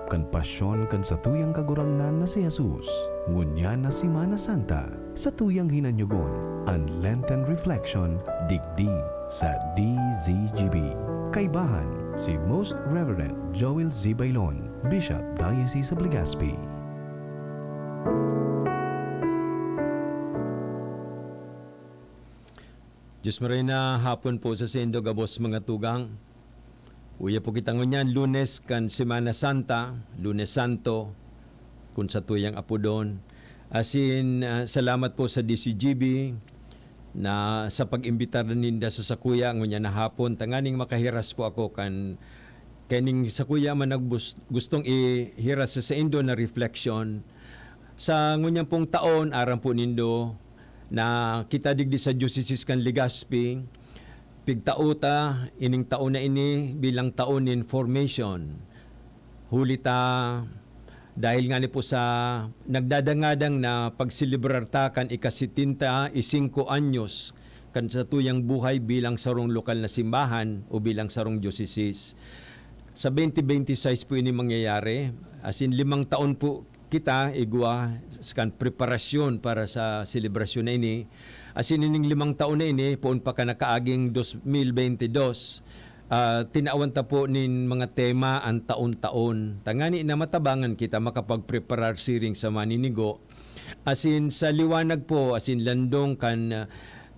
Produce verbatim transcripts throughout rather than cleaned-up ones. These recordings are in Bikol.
kan pasyon kan satuyang Kagurangnan na si Jesus. Ngunyan na Semana Santa, satuyang hinanyogon an Lenten Reflection digdi sa D Z G B. Kaibahan, si Most Reverend Joel Z. Bailon, Bishop, Diocese of Legazpi. Diyos marhay na hapon po sa saindo gabos, mga tugang. Uya po kita ngunyan, Lunes kan Semana Santa, Lunes Santo, kun satuyang apodon. Asin, ah, salamat po sa D Z G B na sa pag-imbitar ninda sa sakuya ngunyan na hapon, tanganing makahiras po ako kan, kaning sakuya man nagbus-, gustong ihiras sa saindo na reflection. Sa ngunyan pong taon, aram po nindo na kita digdi sa Diocese kan Legazpi, pigtao ta ining taon na ini bilang taon nin formation. Huli ta, dahil ngani po sa nagdadangadang na pagselebrar ta kan ika-setenta y cinco anyos kan satuyang buhay bilang sarong lokal na simbahan o bilang sarong diocese. Sa twenty twenty-six po ini mangyayari, as in, limang taon po kita igwa sa kan preparasyon para sa selebrasyon na ini. Asin ining limang taon na ini, poon pa kan nakaaging dos mil bente dos, ah, tinawan ta po nin mga tema an taon-taon. Tangani na matabangan kita makapagpreparar siring sa maninigo. Asin sa liwanag po, asin landong kan, ah,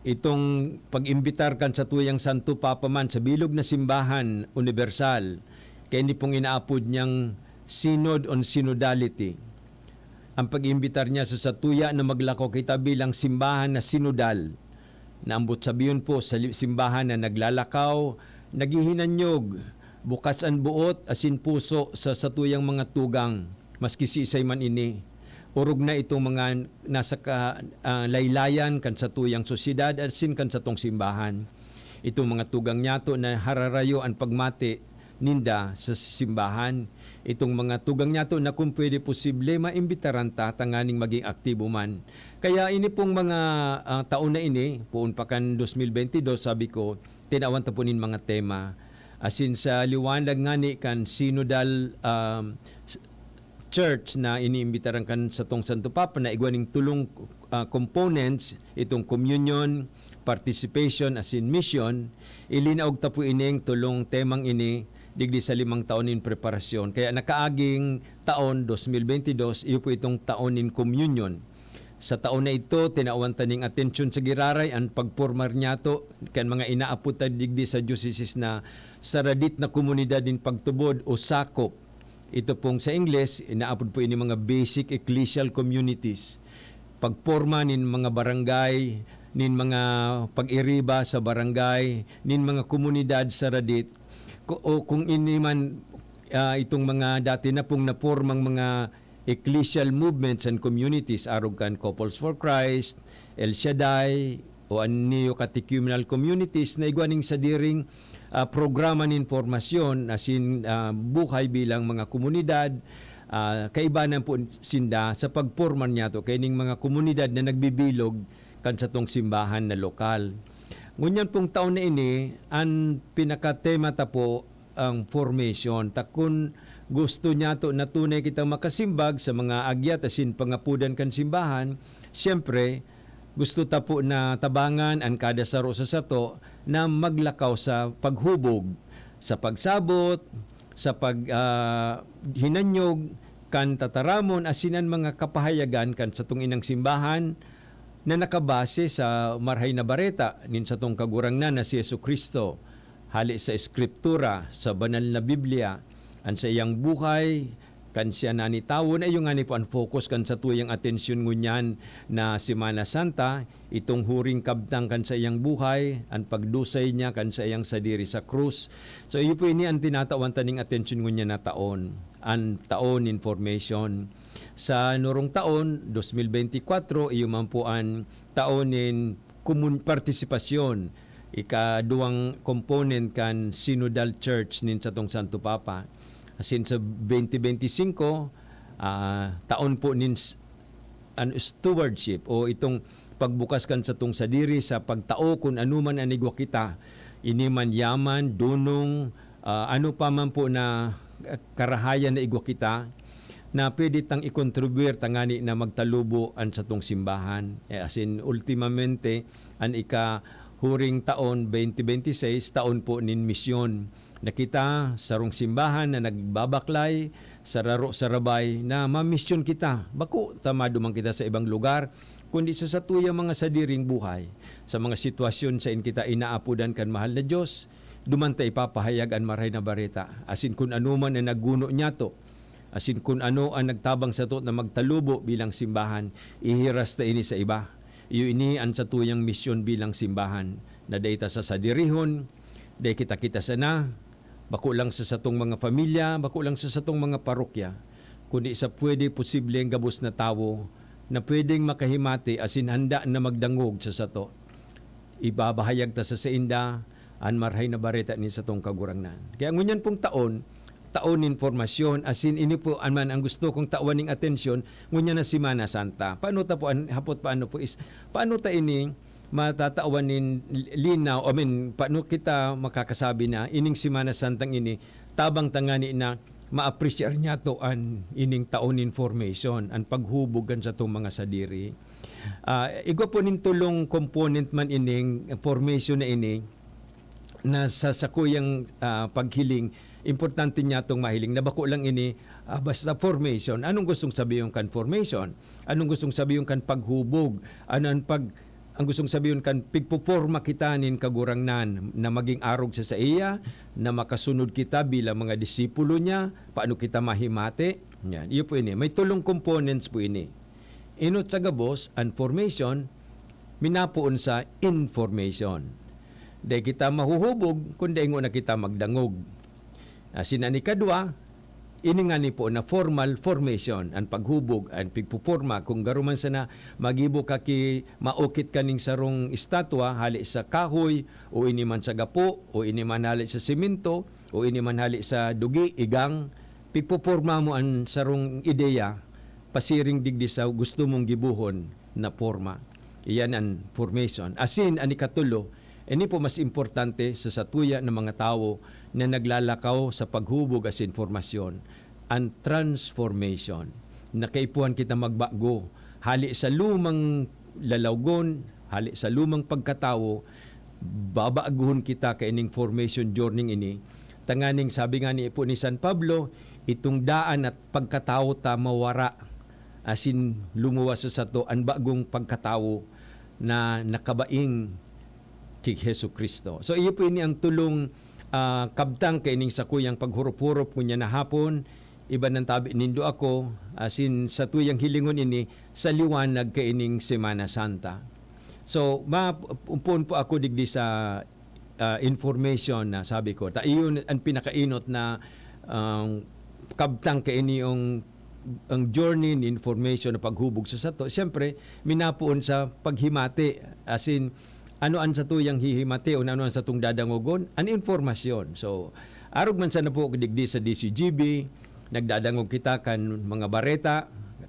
itong pag-imbitar kan satuyang Santo Papa man sa bilog na simbahan unibersal, kaini pong inaapod niyang Synod on Synodality. Ang pag-iimbitar niya sa satuya na maglakaw kita bilang simbahan na sinodal, na ambot sabihon po sa li-, simbahan na naglalakaw, naghihinanyog, bukas an boot asin puso sa satuyang mga tugang, maski siisay man ini. Orog na itong mga nasa ka-, ah, laylayan kan satuyang sosyedad asin kan satong simbahan. Itong mga tugang niyato na hararayo an pagmati ninda sa simbahan. Itong mga tugang niyato na kung pwede posible, maimbitaran ta tanganing maging aktibo man. Kaya ini pong mga, ah, taon na ini, poon pa kan dos mil bente dos, sabi ko, tinawan ta po nin mga tema. Asin sa liwanag ngani kan Synodal, um, s-, Church na iniimbitaran kan satong Santo Papa na igwa ning tolong, ah, components, itong communion, participation, asin mission, ilinaog ta po ining tolong temang ini digdi sa limang taon nin preparasyon. Kaya nakaaging taon, dos mil bente dos, iyo po itong taon nin communion. Sa taon na ito, tinawan ta ning atensyon sa giraray an pagpormar niyato kan mga inaapod ta digdi sa diocese na saradit na komunidad nin pagtubod o sakop. Ito pong sa Ingles, inaapod po ini mga basic ecclesial communities. Pagporma nin mga barangay, nin mga pag-iriba sa barangay, nin mga komunidad saradit. Ku-, o kung ini man, ah, itong mga dati na pong napormang mga ecclesial movements and communities, arog kan Couples for Christ, El Shaddai, o an neo-catechumenal communities na igwa ning sadiring, ah, programa nin formasyon asin, ah, buhay bilang mga komunidad. Ah, kaibanan po sinda sa pagporma niyato kaining mga komunidad na nagbibilog kan satong simbahan na lokal. Ngunyan pong taon na ini, an pinakatema ta po ang formation. Ta kun gusto niyato na tunay kitang makasimbag sa mga agyat asin pangapodan kan simbahan, siyempre, gusto ta po na tabangan an kada saro sa sato na maglakaw sa paghubog, sa pagsabot, sa pag, ah, hinanyog kan tataramon asin an mga kapahayagan kan satong inang simbahan na nakabase sa Marahay na Bareta nin satong Kagurangnan na si Jesu-Cristo. Hale sa Eskriptura, sa Banal na Biblia, an saiyang buhay, kan siya nanitawo, na iyo ngani po an focus kan satuyang atensyon ngunyan na Semana Santa, itong huring kabtang kan saiyang buhay, an pagdusay niya kan saiyang sadiri sa krus. So, iyo po ini an tinatawan ta ning atensyon ngunyan na taon, an taon nin formation. Sa nurong taon, dos mil bente kwatro, iyo man po an taon nin komun-, partisipasyon, ikaduwang component kan Synodal Church nin satong Santo Papa. Asin sa bente bente singko, ah, taon po nin s-, an stewardship o itong pagbukas kan satong sadiri sa pagtao kun ano man an igwa kita, ini man yaman, dunong, ah, ano pa man po na karahayan na igwa kita na pwede tang ikontribuyar tangani na magtalubo an satong simbahan. Eh, as in, ultimamente, an ikahuring taon, twenty twenty-six, taon po nin misyon. Na kita, sarong simbahan na nagbabaklay, sararo sa rabay, na mamisyon kita. Bako ta maduman kita sa ibang lugar, kundi sa satuyang mga sadiring buhay, sa mga sitwasyon sain kita inaapodan kan mahal na Dios, duman ta ipapahayag an Marahay na Bareta. Asin kun ano man an nagguno niyato, asin kun ano an nagtabang sato na magtalubo bilang simbahan, ihiras ta ini sa iba. Iyo ini an satuyang misyon bilang simbahan, na dai ta sasadirihon, dai kita kita sana, bako lang sa satong mga pamilya, bako lang sa satong mga parokya, kundi sa pwede posible ang gabos na tawo na pwedeng makahimati asin handa na magdangog sa sato. Ibabahayag ta sa sainda an Marahay na Bareta nin satong Kagurangnan. Kaya ngunyan pong taon, taon nin formasyon, asin ini po an man ang gusto kong tawan ning atensyon, ngunyan na Semana Santa. Paano ta po, an, hapot paano po is, paano ta ini matatawan nin linaw? I mean, paano kita makakasabi na ining Semana Santang ini, tabang tangani na ma-appreciate niyato an ining taon nin formation, an paghubog kan satong mga sadiri? Ah, igwa po nin tulong component man ining formation na ini, na sa sakuyang, ah, paghiling, importante niyatong mahiling na bako lang ini, ah, basta formation. Anong gustong sabihon kan formation? Anong gustong sabihon kan paghubog? Ano an pag-, ang gustong sabihon kan pigpoporma kita nin Kagurangnan na maging arog sa saiya, na makasunod kita bilang mga disipulo niya? Paano kita mahimati? Yan. Iyo po ini. May tulong components po ini. Inot sa gabos, an formation, minapoon sa information. Dai kita mahuhubog kun dai ngona kita magdangog. Asin an ikadwa, ini ngani po na formal formation, an paghubog, an pigpoporma. Kung garo man sana magibo ka ki maukit ka ning sarong estatwa hale sa kahoy, o ini man sa gapo, o ini man hale sa semento, o ini man hale sa dugi, igang, pigpoporma mo an sarong ideya pasiring digdi sa gusto mong gibohon na porma. Iyan an formation. Asin, an ikatulo, ini po mas importante sa satuya na mga tawo na naglalakaw sa paghubog asin formasyon, an transformation. Nakaipuhan kita magbago. Hali sa lumang lalawgon, hali sa lumang pagkatawo, babaguhon kita kaining formation journey ini. Tanganing sabi nga ni, po ni San Pablo, itong daan at pagkatawo ta mawara, asin lumuwas sa sato an bagong pagkatawo na nakabaing ki Jesu-Cristo. So, iyo po ini ang tulong, ah, kabtang kaining sakuyang paghurop-hurop ngunyan na hapon. Iba nang tabi nindo ako, asin satuyang hilingon ini sa liwanag kaining Semana Santa. So, ma-, umpoon po ako digdi sa, ah, information na sabi ko. Ta iyon ang pinakainot na, ang kabtang kaini yung, ang journey ni information na paghubog sa sato. Siyempre, minapoon sa paghimati. As in, ano an satuyang hihimati o ano an satong dadangogon? An informasyon. So, arog man sana po digdi sa D C G B, nagdadangog kita kan mga bareta.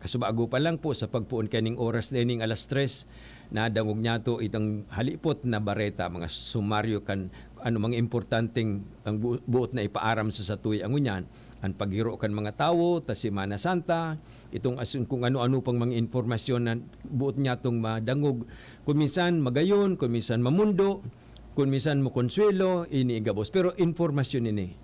Kasubago pa lang po sa pagpoon kaning oras na ining alas tres, nadangog niyato itong halipot na bareta, mga sumaryo kan ano, mga importanteng ang bu-, buot na ipaaram sa satuya ngunyan. An paghiro kan mga tawo ta Semana Santa, itong asin kung ano-ano pang mga impormasyon na buot niyatong madangog. Kung minsan magayon, kung minsan mamundo, kung minsan makonsuwelo, ini igabos. Pero impormasyon ini.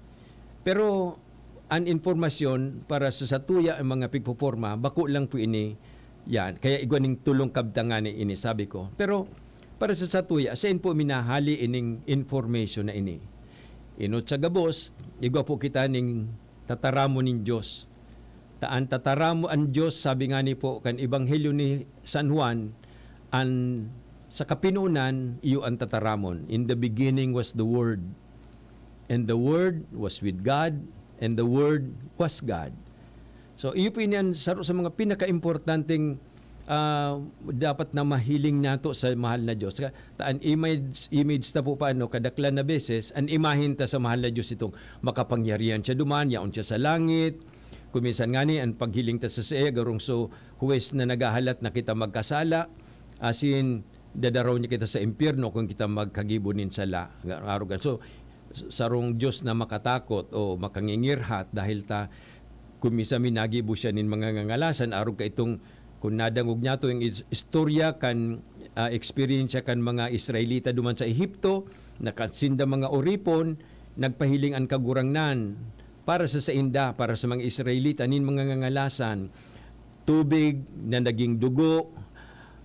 Pero an impormasyon para sa satuya ang mga pigpoporma, bako lang po ini yan. Kaya igwa ning tulong kabtangan ni ini, sabi ko. Pero para sa satuya, sain po minahali ining information na ini? Inot sa gabos, igwa po kita ning tataramon nin Dios. Ta an tataramon an Dios, sabi nga ni po kan Ebanghelyo ni San Juan, an sa kapinunan, iyo an tataramon. "In the beginning was the Word, and the Word was with God, and the Word was God." So, iyo po ini an saro sa mga pinakaimportanteng, ah, dapat na mahiling nato sa mahal na Dios. Ka-, ta an image, image ta po paano, kadaklan na beses, an imahen ta sa mahal na Dios itong makapangyarihan siya duman, yaon siya sa langit. Kung minsan ngani, an paghiling ta sa saiya, garong so, huwes na naghahalat na kita magkasala, asin dadaraw niya kita sa impyerno kung kita magkagibo nin sala. Arogan. So, sarong Dios na makatakot o makangingirhat, dahil ta kun minsan minagibo siya nin mga ngangalasan, arog kaitong kun nadangog niyato yung is-, istorya kan, ah, eksperyensya kan mga Israelita duman sa Ehipto, na kan sinda mga oripon, nagpahiling an Kagurangnan para sa sainda, para sa mga Israelita, nin mga ngangalasan, tubig na naging dugo,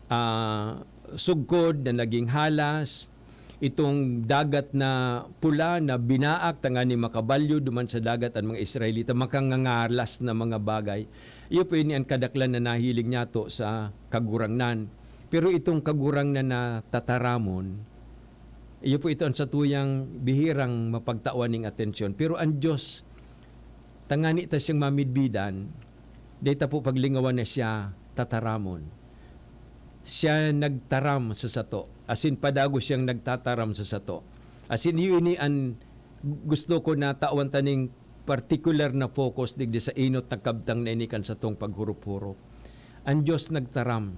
ah, sugkod na naging halas, itong dagat na pula na binaak tanganing makabalyo duman sa dagat an mga Israelita, makangangalas na mga bagay. Iyo po ini an kadaklan na nahiling niyato sa Kagurangnan. Pero itong Kagurangnan na tataramon, iyo po ito an satuyang bihirang mapagtawan ning atensyon. Pero an Dios, tangani ta siyang mamidbidan, dai ta po paglingawan na siya tataramon. Siya nagtaram sa sato, asin padagos siyang nagtataram sa sato. Asin iyo ini an gusto ko na tawan ta ning partikular na focus digdi sa enot na kabtang na ini kan satong paghurup-hurup. An Dios nagtaram.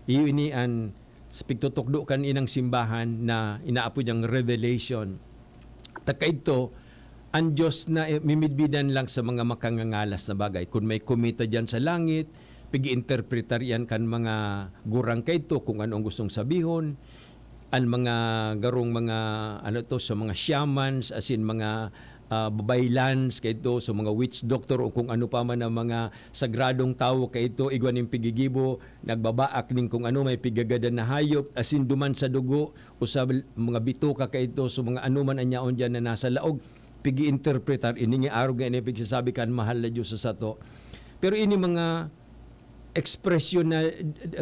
Iyo ini an sa pigtutukdo kan inang simbahan na inaapod niyang revelation. Ta kaidto, an Dios na, eh, mimidbidan lang sa mga makangangalas na bagay. Kun may kometa diyan sa langit, pag-iinterpretar iyan kan mga gurang kaidto kung ano ang gustong sabihon. An mga garong mga, ano to, sa mga shamans, asin mga, ah, babaylans kaidto, sa mga witch doctor o kung ano pa man ang mga sagradong tawo kaidto, igwa nin pigigibo, nagbabaak nin kung ano, may pigagadan na hayop, asin duman sa dugo, o sa mga bituka kaidto, sa mga ano man an yaon diyan na nasa laog, pig-iinterpretar, ini nga arog nga ini pigsasabi kan mahal na Dios sa sato. Pero ini mga ekspresyon na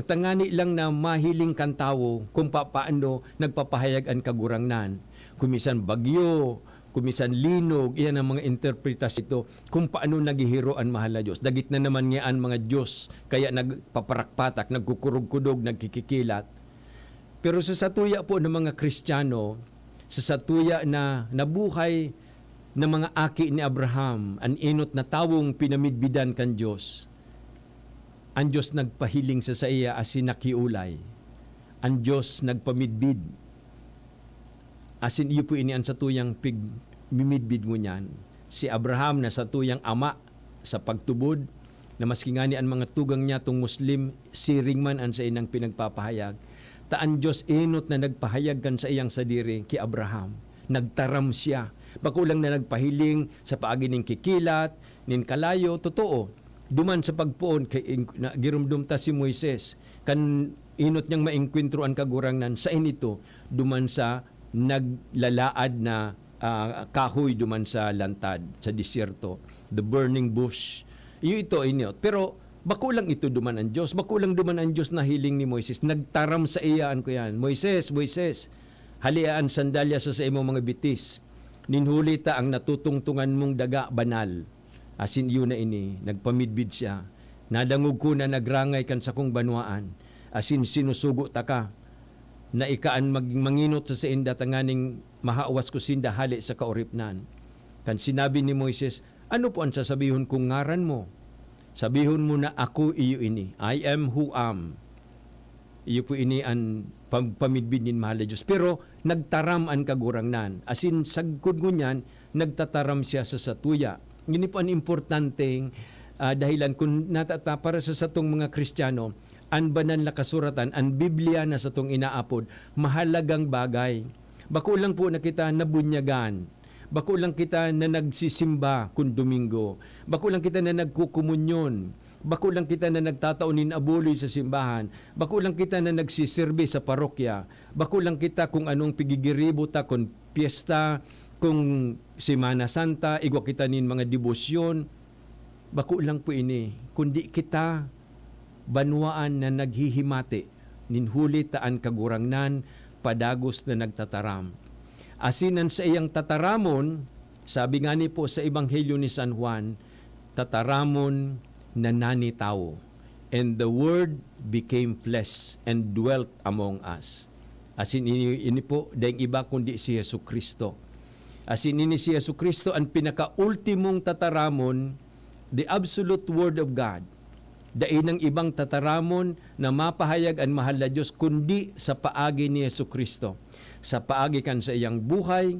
tangani lang na mahiling kan tawo kung papaano nagpapahayag an Kagurangnan. Kung minsan bagyo, kung minsan linog, iyan ang mga interpretasyon ito kung paano naghihiro an mahal na Dios. Dagit na naman nga an mga Dios, kaya nagpaparakpatak, nagkukurog-kudog, nagkikikilat. Pero sa satuya po ng mga Kristiyano, sa satuya na nabuhay na mga aki ni Abraham, an enot na tawong pinamidbidan kan Dios, an Dios nagpahiling sa saiya asin nakiolay. An Dios nagpamidbid. Asin iyo po ini an satuyang pigmimidbid ngunyan. Si Abraham na satuyang ama sa pagtubod, na maski ngani an mga tugang niyatong Muslim, siring man an saindang pinagpapahayag. Ta an Dios enot na nagpahayag kan saiyang sadiri ki Abraham. Nagtaram siya. Bako lang na nagpahiling sa paagi nin kikilat, nin kalayo, totoo. Duman sa pagpoon, kay in-, na, giromdom ta si Moises, kan enot niyang maengkwentro an Kagurangnan, saen ito, duman sa naglalaad na, ah, kahoy duman sa lantad, sa disyerto, the burning bush. Iyo ito, enot. Pero bako lang ito duman an Dios. Bako lang duman an Dios nahiling ni Moises. Nagtaram saiya, an kuyan, "Moises, Moises, halia an sandalya sa saimong mga bitis. Nin huli ta ang natutungtungan mong daga banal." Asin iyo na ini, nagpamidbid siya. Nadangog ko na nagrangay kan sakong banwaan, asin sinusugo taka, na ika an magin mangenot sa sainda tanganing mahawas ko sinda hale sa kaoripnan. Kan sinabi ni Moises, "Ano po an sasabihon kong ngaran mo?" "Sabihon mo na ako iyo ini, I am who am." Iyo po ini an pam-, pamidbid nin mahal na Dios. Pero nagtaram an Kagurangnan. Asin sagkod ngunyan, nagtataram siya sa satuya. Ini po an importanteng, ah, dahilan kun natata para sa satong mga Kristiyano, an Banal na Kasuratan, an Biblia na satong inaapod, mahalagang bagay. Bako lang po na kita nabunyagan. Bako lang kita na nagsisimba kun Domingo. Bako lang kita na nagkukomunyon. Bako lang kita na nagtatao nin abuloy sa simbahan. Bako lang kita na nagsisirbi sa parokya. Bako lang kita kung anong pigigiribo ta, kung piyesta, kung Semana Santa, igwa kita nin mga debosyon. Bako lang po ini, kundi kita banwaan na naghihimati nin huli ta an Kagurangnan padagos na nagtataram. Asin an saiyang tataramon, sabi ngani po sa Ebanghelyo ni San Juan, tataramon na nani tawo. "And the Word became flesh and dwelt among us." Asin ini, ini po, daing iba kundi si Jesu-Cristo. Asin ini si Jesu-Cristo, an pinakaultimong tataramon, the absolute Word of God. Dai nang ibang tataramon na mapahayag an mahal na Dios kundi sa paagi ni Jesu-Cristo, sa paagi kan saiyang buhay,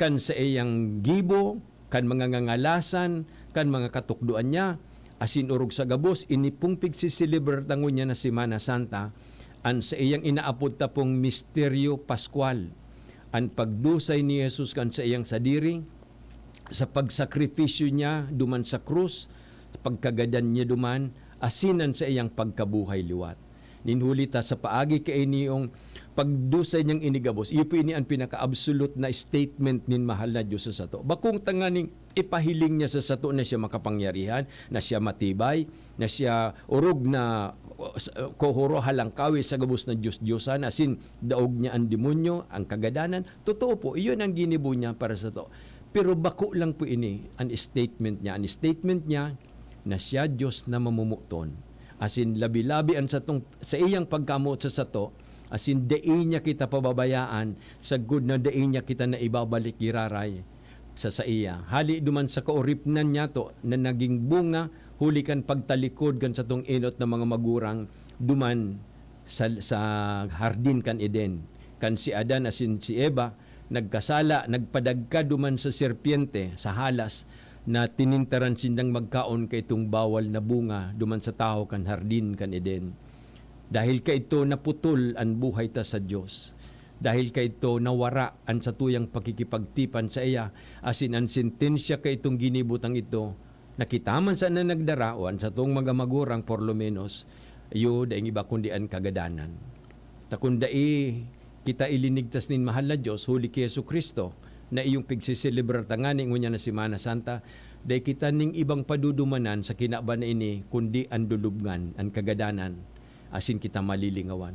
kan saiyang gibo, kan mga ngangalasan, kan mga katukdoan niya, asin orog sa gabos, ini pong pigsiselebrar ta ngunyan na Semana Santa, an saiyang inaapod ta pong misteryo paskwal, an pagdusay ni Jesus kan saiyang sadiri, sa pagsakripisyo niya duman sa krus, sa pagkagadan niya duman, asin an saiyang pagkabuhay liwat. Nin huli ta sa paagi kaini yung pagdusay niyang inigabos, iyo po ini an pinaka-absolute na statement nin mahal na Diyos sa sato. Bakong tanganing ipahiling niya sa sato na siya makapangyarihan, na siya matibay, na siya orog na, uh, s-, uh, kohoro halangkawi sa gabos na Diyos-Diyosan, asin daog niya an demonyo, ang kagadanan. Totoo po, iyon ang ginibo niya para sato. Pero bako lang po ini, an statement niya. An statement niya, na siya Diyos na mamomoton. Asin labi-labi an satong, sa iyang pagkamoot sa sato, asin dai niya kita pababayaan, sagkod na dai niya kita na ibabalik giraray sa saiya. Hali duman sa kaoripnan niyato na naging bunga huli kan pagtalikod kan satong enot na mga magurang duman sa, sa hardin kan Eden. Kan si Adan asin si Eva nagkasala, nagpadagka duman sa serpiente, sa halas, na tinintaran sindang magkaon kaitong bawal na bunga duman sa tahaw kan hardin kan Eden. Dahil kaito, naputol an buhay ta sa Dios. Dahil kaito, nawara an satuyang pakikipagtipan saiya, asin an sentensya kaitong ginibo tang ito, na kita man sana nagdara, o an satong mga magurang, por lo menos, iyo daing iba kundi an kagadanan. Ta kun dai kita ilinigtas nin mahal na Dios, huli ki Jesu-Cristo, na iyong pigseselebrar ta ngani ngunyan na Semana Santa, dai kita nin ibang padudumanan sa kinaban na ini, kundi an lulubngan, an kagadanan, asin kita malilingawan.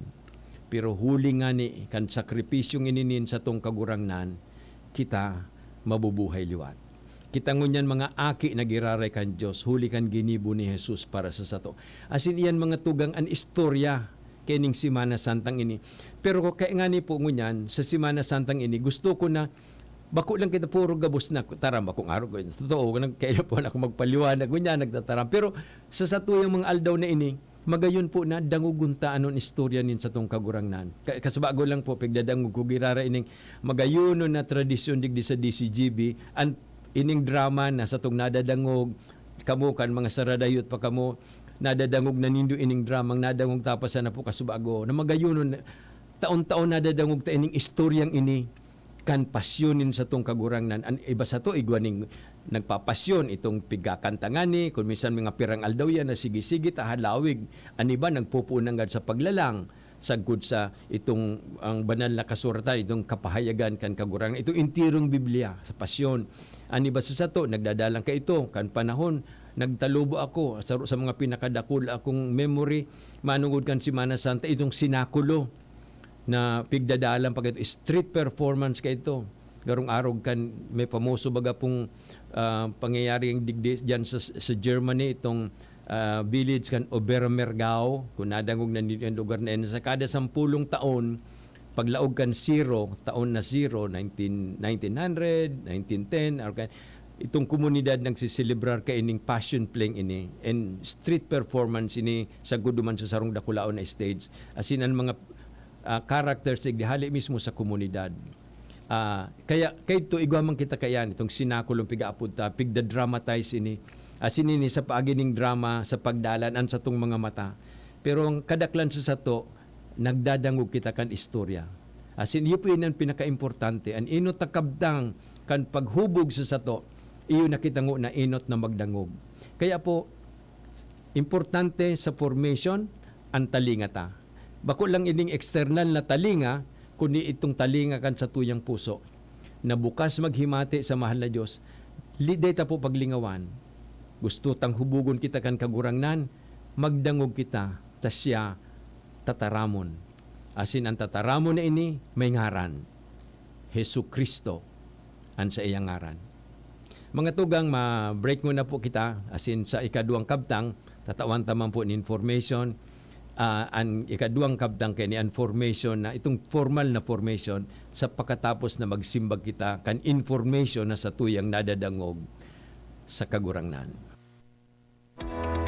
Pero huli ngani kan sakripisyong ini nin satong Kagurangnan, kita mabubuhay liwat. Kita ngunyan mga aki na giraray kan Dios, huli kan ginibo ni Jesus para sa sato. Asin iyan mga tugang an istorya kaining Semana Santang ini. Pero kaya ngani po ngunyan, sa Semana Santang ini, gusto ko na bako lang kita puro gabos na taram, bakong arog ko. Totoo, nag-, kailan po na ako magpaliwanag, ngunyan nagtataram. Pero sa satuyang mga aldaw na ini, magayon po na dangogon ta anon istorya nin satong Kagurangnan. Ka-, kasubago lang po, pigdadangog ko girara ining magayonon na tradisyon digdi sa D C G B, an, ining drama na satong nadadangog, kamo kan mga saradayot pa kamo, nadadangog na nindo ining dramang nadangog ta pa sana po kasubago, na magayonon na taon-taon nadadangog ta ining istoryang ini. Kan pasyon nin satong Kagurangnan. An iba sato, igwa ning nagpapasyon, itong pigkakanta ngani, kun minsan mga pirang aldaw yan na sige-sige ta halawig. An iba nagpupuon nanggad sa paglalang, sagkod sa itong, ang Banal na Kasuratan, itong kapahayagan kan Kagurangnan, itong enterong Biblia sa pasyon. An iba sa sato, nagdadalang kaito, kan panahon, nagtalubo ako, saro sa mga pinakadakul akong memory, manungod kan Semana Santa, itong sinakulo. Na pigdadalan pa kaito, street performance kaito. Garong arog kan may pamoso baga pong, ah, pangyayari digdi diyan sa, sa Germany, itong, ah, village kan Obermergau. Kung nadangog na ninyo ang lugar na yan, sa kada sampulong taon, paglaog kan zero, taon na zero, nineteen, nineteen hundred, nineteen ten, or kan, itong komunidad nagsiselebrar kaining Passion Fling ini, and street performance ini sagkod duman sa sarong dakulaon na stage. As in, ang mga ah, characters digdi hali mismo sa komunidad. Ah, kaya kaidto, igwa man kita kaiyan, itong sinakulong pigaapod ta, pigda-dramatize ini. Asin ini sa paagi ning drama, sa pagdalan, an satong mga mata. Pero ang kadaklan sa sato, nagdadangog kita kan istorya. Asin iyo po ini an pinakaimportante. An enot na kabtang kan paghubog sa sato, iyo na kita ngona enot na magdangog. Kaya po, importante sa formation an talinga ta. Bako lang ining eksternal na talinga, kundi itong talinga kan satuyang puso, na bukas maghimati sa mahal na Dios. Li-, dai ta po paglingawan. Gusto tang hubogon kita kan Kagurangnan, magdangog kita, ta siya tataramon. Asin an tataramon na ini may ngaran, Jesu-Cristo an saiyang ngaran. Mga tugang, ma-break muna po kita, asin sa ikaduwang kabtang, tatawan ta man po nin formation. Ah, an ikaduwang kabtang kaini an formation na, itong formal na formation, sa pakatapos na magsimbag kita kan information na satuyang nadadangog sa Kagurangnan.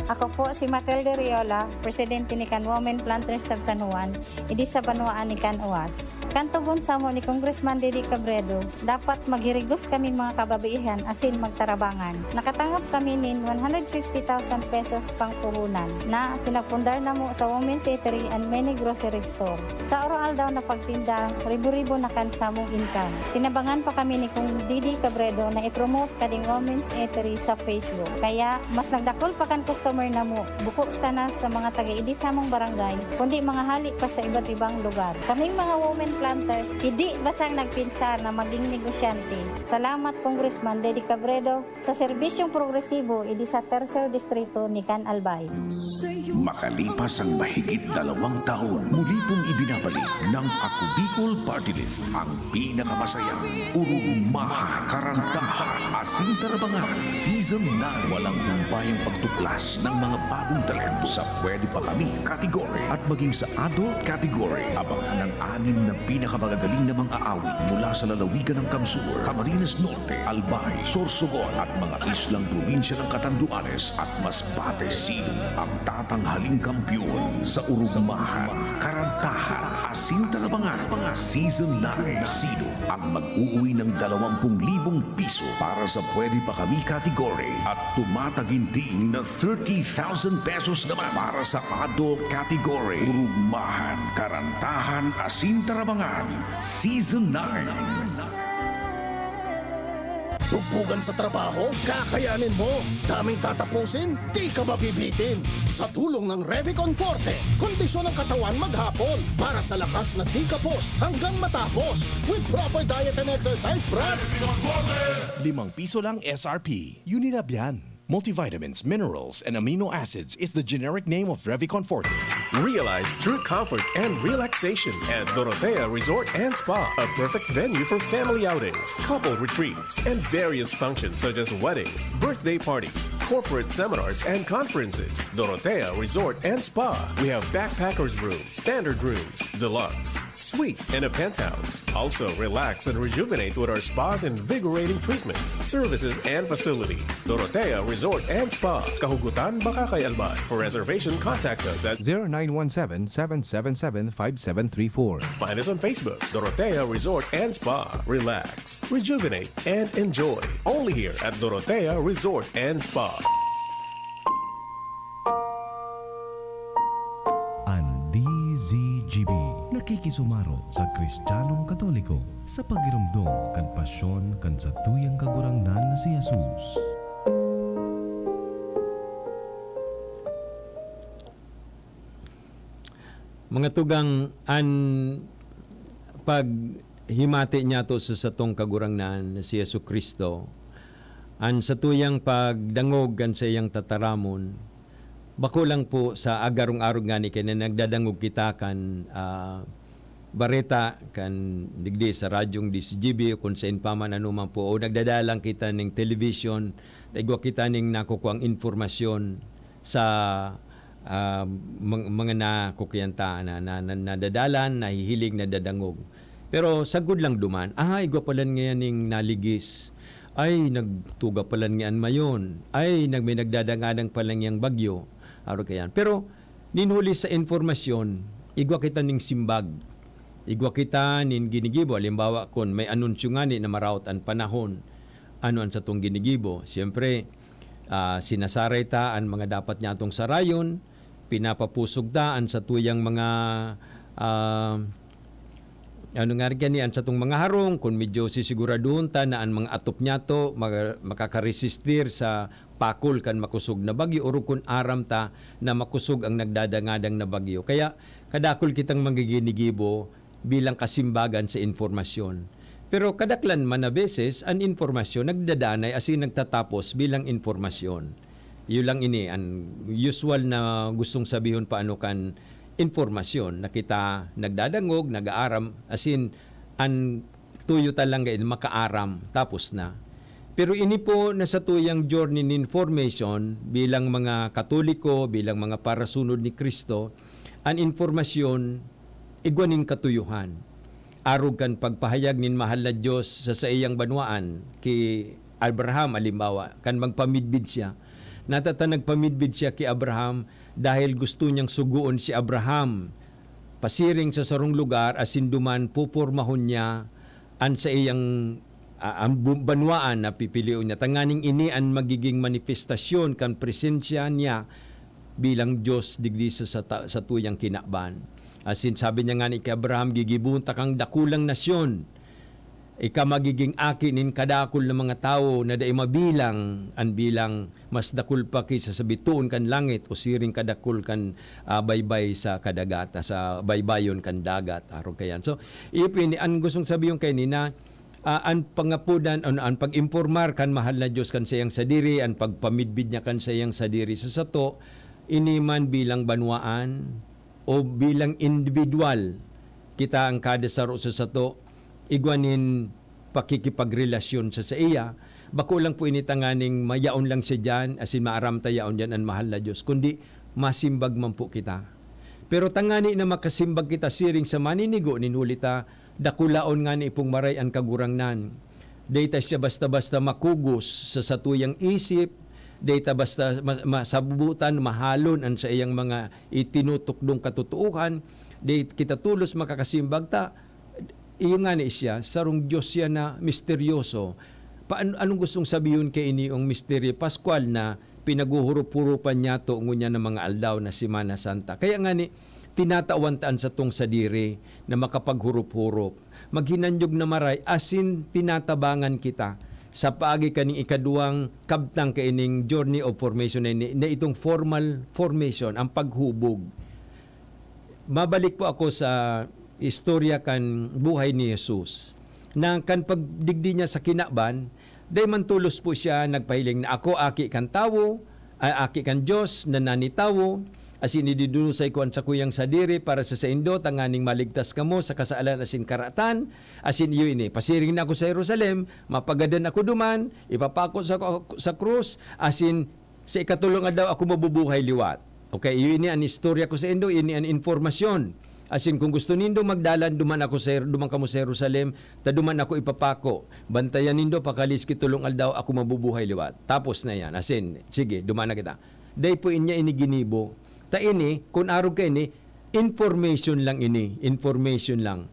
Ako po si Matilde Riola, presidente ni kan Women Planters of San Juan, idi sa banwaan ni kan Oas. Kan togon samo ni Congressman Didi Cabredo, dapat maghirigos kaming mga kababaihan asin magtarabangan. Nakatangap kami nin one hundred fifty thousand pesos pangpuhunan na pinagpundar namo sa Women's Eatery and many grocery store. Sa oro-aldaw na pagtinda, ribo-ribo na kan samong income. Tinabangan pa kami ni Kong Didi Cabredo na i-promote kading Women's Eatery sa Facebook. Kaya, mas nagdakul pa kan customer namo, buko sana sa mga taga-idi samong barangay, kundi mga hali pa sa iba't ibang lugar. Kaming mga women planters, idi basang nagpinsar na maging negosyante. Salamat, Congressman Dede Cabredo, sa serbisyong progresibo idi sa Tercer Distrito ni Can Albay. Makalipas ang mahigit dalawang taon, muli pong ibinabalik ng Ako Bicol Party List ang pinakamasayang, urugmahan, karantahan, asin tarabangan Season nine. Walang humpayang pagtuklas ng mga bagong talento sa Pwede Pa Kami category at maging sa adult category. Abangan ang anim na pinakamagagaling na mga awit mula sa lalawigan ng Kamsur, Camarines Norte, Albay, Sorsogon at mga islang probinsya ng Catanduanes at Masbate. Sino ang tatanghaling kampiyon sa urugmahan, karantahan, asin tarabangan? Season nine. Sino ang mag-uuwi ng dalawampu libong piso para sa Pwede Pa Kami category at tumataginting na thirty thousand pesos naman para sa adult category? Urugmahan, karantahan, asin tarabangan, Season nine. Bugbugan sa trabaho? Kakayanin mo! Daming tatapusin? Di ka mabibitin! Sa tulong ng Revicon Forte, kondisyon ng katawan maghapon para sa lakas na di kapos hanggang matapos with proper diet and exercise, brad! Limang piso lang S R P. Unilab yan. Multivitamins, minerals, and amino acids is the generic name of Revicon Forte. Realize true comfort and relaxation at Dorotea Resort and Spa, a perfect venue for family outings, couple retreats, and various functions such as weddings, birthday parties, corporate seminars, and conferences. Dorotea Resort and Spa. We have backpackers room, standard rooms, deluxe, suite, and a penthouse. Also, relax and rejuvenate with our spa's invigorating treatments, services, and facilities. Dorotea Resort and Spa, Kahugutan, Bacacay, Albay. For reservation, contact us at zero nine one seven, seven seven seven, five seven three four. Find us on Facebook, Dorotea Resort and Spa. Relax, rejuvenate, and enjoy. Only here at Dorotea Resort and Spa. An D Z G B nakikisumaro sa Kristiyanong Katoliko sa pagiromdom kan pasyon kan satuyang Kagurangnan na si Jesus. Mga tugang, an paghimati niyato sa satong Kagurangnan na si Jesu-Cristo, an satuyang pagdangog kan saiyang tataramon, bako lang po sa agarong-arog ngani kaya na nagdadangog kita kan, ah, bareta kan digdi sa radyong D Z G B o kung saen pa man, anoman po, o nagdadalan kita ning television, igwa kita ning nakukuang impormasyon sa, ah, mang-, mga nakukuyan ta, na, na, na, nadadalan, nahihiling, nadadangog. Pero sagkod lang duman, ah, igwa palan ngayan ning naligis. Ay, nagtuga palan ngayan mayon. Ay, nag-, may nagdadangadang palan ngayang bagyo. Arog kayan. Pero, nin huli sa impormasyon, igwa kita ning simbag. Igwa kita nin ginigibo. Halimbawa, kun may anunsyo ngani na maraot an panahon, ano an satong ginigibo? Siyempre, ah, sinasaray ta an mga dapat niyatong sarayon, pinapapusog ta an satuyang mga, ah, ano nga rin kani, an satong mga harong, kun medyo sisiguraduhon ta na an mga atop niyato maga-, makakaresistir sa pakol kan makosog na bagyo, orog kun aram ta na makosog ang nagdadangadang na bagyo. Kaya kadakul kitang manggiginigibo bilang kasimbagan sa impormasyon. Pero kadaklan man na beses, an impormasyon nagdadanay asin nagtatapos bilang impormasyon. Iyo lang ini an usual na gustong sabihon paano kan impormasyon na kita nagdadangog, nag-aaram, asin an tuyo ta lang gayon makaaram, tapos na. Pero ini po na satuyang journey nin formation bilang mga Katoliko, bilang mga parasunod ni Cristo, an impormasyon igwa nin katuyohan. Arog kan pagpahayag nin mahal na Dios sa saiyang banwaan ki Abraham, halimbawa, kan magpamidbid siya. Natata nagpamidbid siya ki Abraham dahil gusto niyang sugoon si Abraham pasiring sa sarong lugar asin duman popormahon niya an saiyang, ah, an bu-, banwaan na pipilion niya, tanganing ini an magiging manifestasyon kan presensya niya bilang Dios digdi sa sata-, satuyang kinaban. Asin sabi niya ngani ki Abraham, "Gigibohon ta kang dakulang nasyon." Ika magigin aki nin kadakul na mga tawo na dai mabilang, an bilang mas dakul pa ki sa sabitoon kan langit o siring kadakul kan, ah, baybay sa kadagat, sa baybayon kan dagat, arog kaiyan. So, iyo po ini, an gustong sabihon kaini na, ah, an pangapodan, an, an pag-impormar kan mahal na Dios kan saiyang sadiri, an pagpamidbid niya kan saiyang sadiri sa sato, ini man bilang banwaan, o bilang individual, kita an kada saro sa sato, igwa nin pakikipagrelasyon sa saiya. Bako lang po ini tanganing mayaon lang siya diyan, asin maaram ta yaon diyan an mahal na Dios, kundi masimbag man po kita. Pero tangani na makasimbag kita siring sa maninigo nin huli ta, dakulaon ngani pong maray an Kagurangnan. Dai ta siya basta-basta makugos sa satuyang isip, dai ta basta ma-, masabutan, mahalon an saiyang mga itinutukdong katotoohan, dai kita tolos makakasimbag ta, iyo ngani siya, sarong Dios siya na misteryoso. Pa-, an-, anong gustong sabihon kaini ning misteryo paskwal na pinaghuhurup-hurupan niyato ngunyan na mga aldaw na Semana Santa? Kaya ngani, tinatawan ta an satong sadiri na makapaghurup-hurup, maghinanyog na maray, asin tinatabangan kita sa paagi kaning ikaduwang kabtang kaining journey of formation na ini, na itong formal formation, ang paghubog. Mabalik po ako sa istorya kan buhay ni Jesus, na kan pagdigdi niya sa kinaban, dai man tolos po siya nagpahiling na, "Ako aki kan tawo, ay aki kan Dios na nanitawo, asin ididunusay ko an sakuyang sadiri para sa saindo, tanganing maligtas kamo sa kasalan asin karatan." Asin iyo ini, "Pasiring na ako sa Jerusalem, mapagadan ako duman, ipapako sa, sa krus, asin sa ikatulong aldaw ako mabubuhay liwat." Okay, iyo ini an istorya ko saindo, ini an impormasyon. Asin kung gusto nindo magdalan, duman ako sa, duman kamo sa Jerusalem, ta duman ako ipapako. Bantayan nindo, pakaalis ki tolong aldaw, ako mabubuhay liwat. Tapos na yan. Asin, sige, duman na kita. Dai po inya ini ginibo. Ta ini, kun arog kaini, information lang ini. Information lang.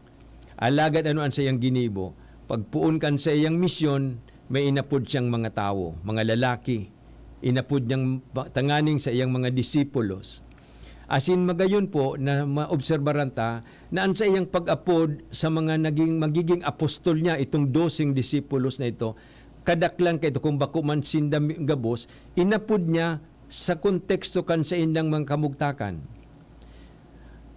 Alagad ano an saiyang ginibo? Pagpoon kan saiyang misyon, may inapod siyang mga tawo, mga lalaki. Inapod niyang pa-, tanganing saiyang mga disipulos. Asin magayon po na maobserbaran ta na an saiyang pag-apod sa mga naging, magiging apostol niya, itong doseng disipulos na ito, kadaklan kaito, kung bako man sinda mi-, gabos, inapod niya sa konteksto kan saindang mga kamugtakan.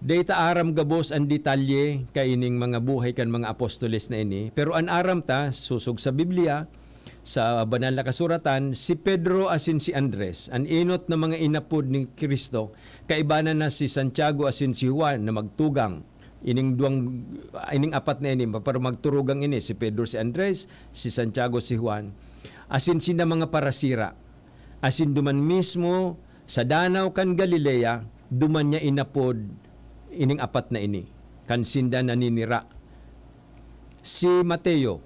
Dai ta aram gabos an detalye kaining mga buhay kan mga apostoles na ini, pero an aram ta, sosog sa Biblia, sa Banal na Kasuratan, si Pedro asin si Andres, an enot na mga inapod ni Cristo, kaibanan na si Santiago asin si Juan na magtugang. Ining duwang, ining apat na ini, pero magturugang ini, si Pedro, si Andres, si Santiago, si Juan, asin sinda mga parasira. Asin duman mismo sa Danaw kan Galilea, duman niya inapod ining apat na ini, kan sinda naninira. Si Mateo,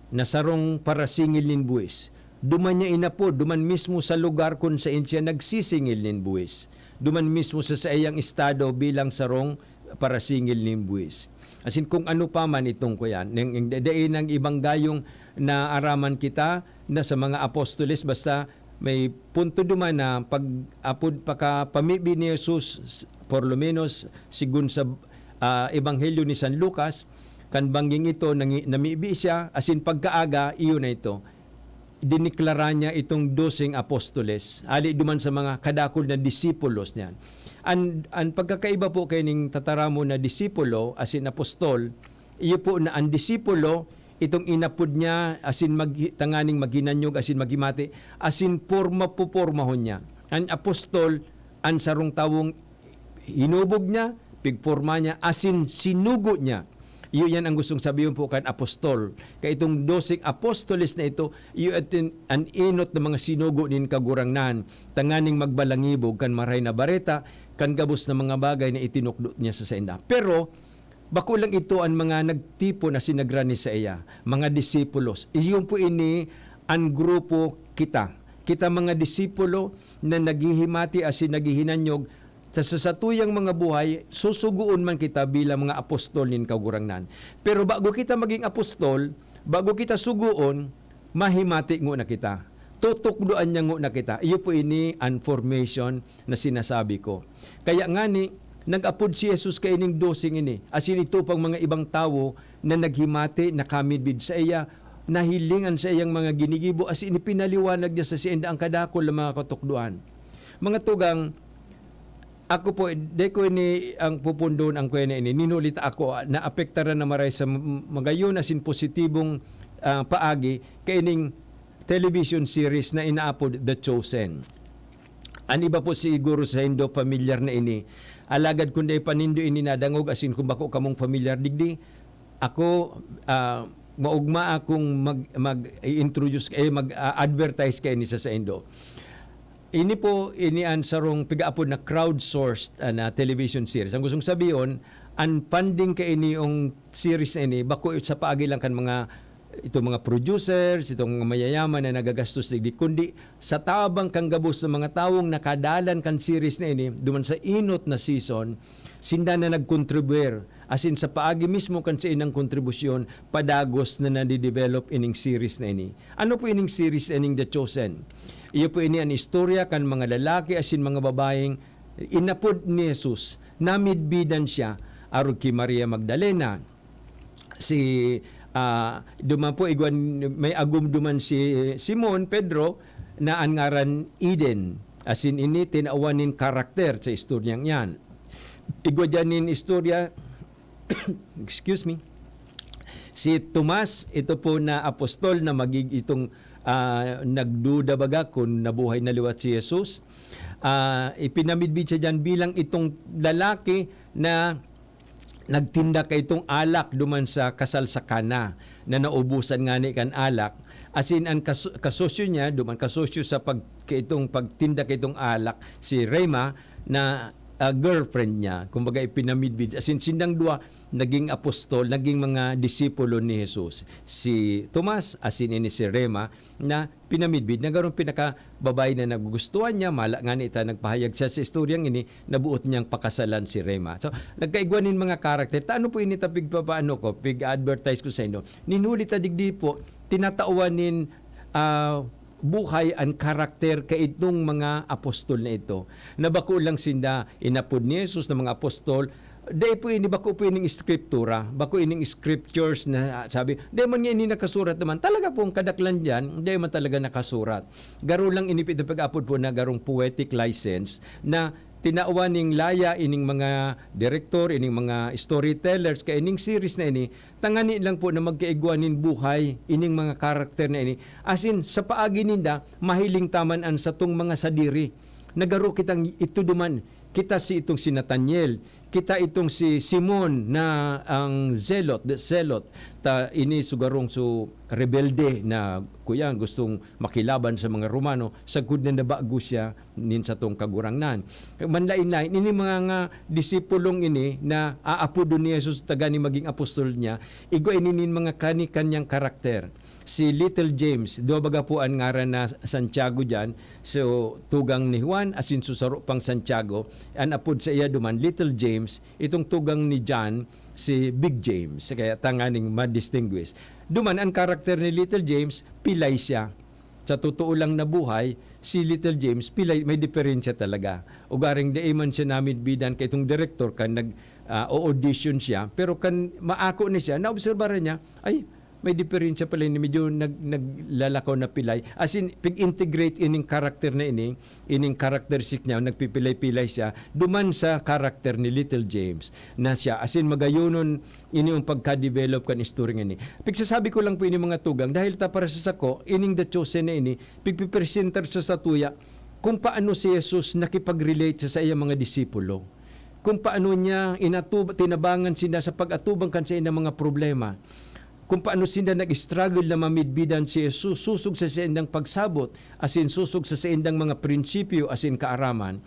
na sarong parasingil nin buhis, duman niya inapod, duman mismo sa lugar kun saen siya nagsisingil nin buhis, duman mismo sa saiyang estado bilang sarong parasingil nin buhis. Asin kung ano pa man itong kuyan, ning, ning, dai nang ibang gayong naaraman kita na sa mga apostoles, basta may punto duman na pag-apod pakapamibi ni Jesus, por lo menos, segun sa, ah, Ebanghelyo ni San Lucas, kan bangging ito, nangi-, namibi siya, asin pagkaaga, iyo na ito. Diniklara niya itong doseng apostoles, hali duman sa mga kadakul na disipulos niyan. An, an pagkakaiba po kaining tataramon na disipulo asin apostol, iyo po na an disipulo, itong inapod niya, asin maghi-, tanganing maghinanyog, asin maghimati, asin porma-popormahon niya. An apostol, an sarong tawong hinubog niya, pigporma niya, asin sinugo niya. Iyo yan ang gustong sabihon po kan apostol. Kaya itong doseng apostoles na ito, iyo atin an enot na mga sinugo nin Kagurangnan, tanganing magbalangibog kan Maray na Bareta, kan gabos na mga bagay na itinukdo niya sa sainda. Pero, bako lang ito an mga nagtipon asin nagrani saiya, mga disipulos. Iyon po ini an grupo kita. Kita mga disipulo na naghihimati asin naghihinanyog sa satuyang mga buhay, susugoon man kita bilang mga apostol nin Kagurangnan. Pero bago kita maging apostol, bago kita sugoon, mahimati ngona kita. Tutukdoan niya ngona kita. Iyo po ini an formation na sinasabi ko. Kaya ngani, nag-apod si Jesus kaining doseng ini, asin idto pang mga ibang tawo na naghimati, nakamidbid saiya, nahiling an saiyang mga ginigibo, asin ipinaliwanag niya sa sainda an kadakul na mga katukdoan. Mga tugang, ako po, di ko ini ang pupundon ang kuya na ini. Nin huli ta ako, ah, naapektaran na maray sa m-, magayon asin positibong, ah, paagi kaining television series na inaapod The Chosen. An iba po siguro saindo pamilyar na ini. Alagad kun dai pa nindo ini nadangog, asin kun bako kamong pamilyar digdi, ako, ah, maugma akong mag-, mag-i-introduce, eh, mag-a-advertise kaini sa saindo. Ini po, ini an sarong pigaapod na crowdsourced, ah, na television series. Ang gustong sabihon, an funding kainiyong series na ini, bako sa paagi lang kan mga, itong mga producers, itong mga mayayaman na nagagastos digdi, kundi sa tabang kan gabos na mga tawong nakadalan kan series na ini, duman sa enot na season, sinda na nagkontribuir, asin sa paagi mismo kan saindang kontribusyon, padagos na nadidevelop ining series na ini. Ano po ining series na ining The Chosen? Iyo po ini an istorya kan mga lalaki asin mga babayeng inapod ni Jesus, namidbidan siya, arog ki Maria Magdalena, si, ah, duman po, igwa, may agom duman si Simon Pedro na an ngaran Eden. Asin ini tinawan nin karakter sa istoryang iyan. Igwa diyan nin istorya, excuse me, si Tomas, ito po na apostol na magig-, itong, ah, nagduda baga kun nabuhay na liwat si Jesus. Ah, ipinamidbid siya diyan bilang itong lalaki na nagtinda kaitong alak duman sa kasal sa Cana, na naubusan ngani kan alak. Asin an kas-, kasosyo niya, duman kasosyo sa pag-, kaitong pagtinda kaitong alak, si Rema, na, ah, girlfriend niya. Kumbaga, ipinamidbid. Asin sindang duwa naging apostol, naging mga disipulo ni Jesus. Si Tomas, asin ini si Rema, na pinamidbid na garong pinakababae na nagugustuhan niya, mala ngani ta nagpahayag siya sa istoryang ini, na boot niyang pakasalan si Rema. So, nagkaigwa nin mga karakter. Ta ano po ini ta pigpapaano ko, pig-advertise ko saindo? Nin huli ta digdi po, tinatawan nin, ah, buhay an karakter kaitong mga apostol na ito, na bako lang sinda inapod ni Jesus na mga apostol, dai po ini, bako po ining eskriptura, bako ining scriptures na, ah, sabi, dai man nga ini nakasurat naman. Talaga pong kadaklan diyan, dai man talaga nakasurat. Garo lang ini pit-, pag-apod po na garong poetic license na tinawan ning laya ining mga direktor, ining mga storytellers, kaya ining series na ini, tangani lang po na magkaigwa nin buhay ining mga karakter na ini. As in, sa paagi ninda, mahiling ta man an satong mga sadiri. Nagaro kitang ito duman. Kita si itong si Nathaniel. Kita itong si Simon na ang zealot, the zealot. Ta ini sugarong so rebelde na, kuya, gustong makilaban sa mga Romano, sagkod na nabago siya nin satong Kagurangnan. Manlain-lain, ini mga nga disipulong ini na aapodon ni Jesus, tagani maging apostol niya, igwa ini nin mga kani-kanyang karakter. Si Little James, duwa baga po an ngaran na Santiago diyan, so tugang ni Juan, asin so saro pang Santiago, an apod sa iya duman, Little James, itong tugang ni John, si Big James. Kaya tanganing ma-distinguish. Duman, an karakter ni Little James, pilay siya. Sa totoo lang na buhay, si Little James, pilay, may diferensya talaga. Ugaring dai man siya namidbidan kay itong direktor kan nag, ah, o-audition siya, pero kan maako na siya, naobserbaran niya, "Ay, may diferensya pala ini, medyo nag-, naglalakaw na pilay." As in, pig-integrate ining karakter na ini, ining characteristic niya, nagpipilay-pilay siya, duman sa karakter ni Little James na siya. As in, magayonon ini yung pagka-develop kan istorya ini. Pigsasabi ko lang po ini, mga tugang, dahil ta para sa sako, ining The Chosen na ini, pigpipresentar sa satuya kung paano si Jesus nakipag-relate sa saiyang mga disipulo. Kung paano niya inatub-, tinabangan sinda sa pag-atubang kan saindang mga problema. Kung paano sinda nag-struggle na mamidbidan si Jesus, sosog sa saindang pagsabot, asin sosog sa saindang mga prinsipyo, asin kaaraman.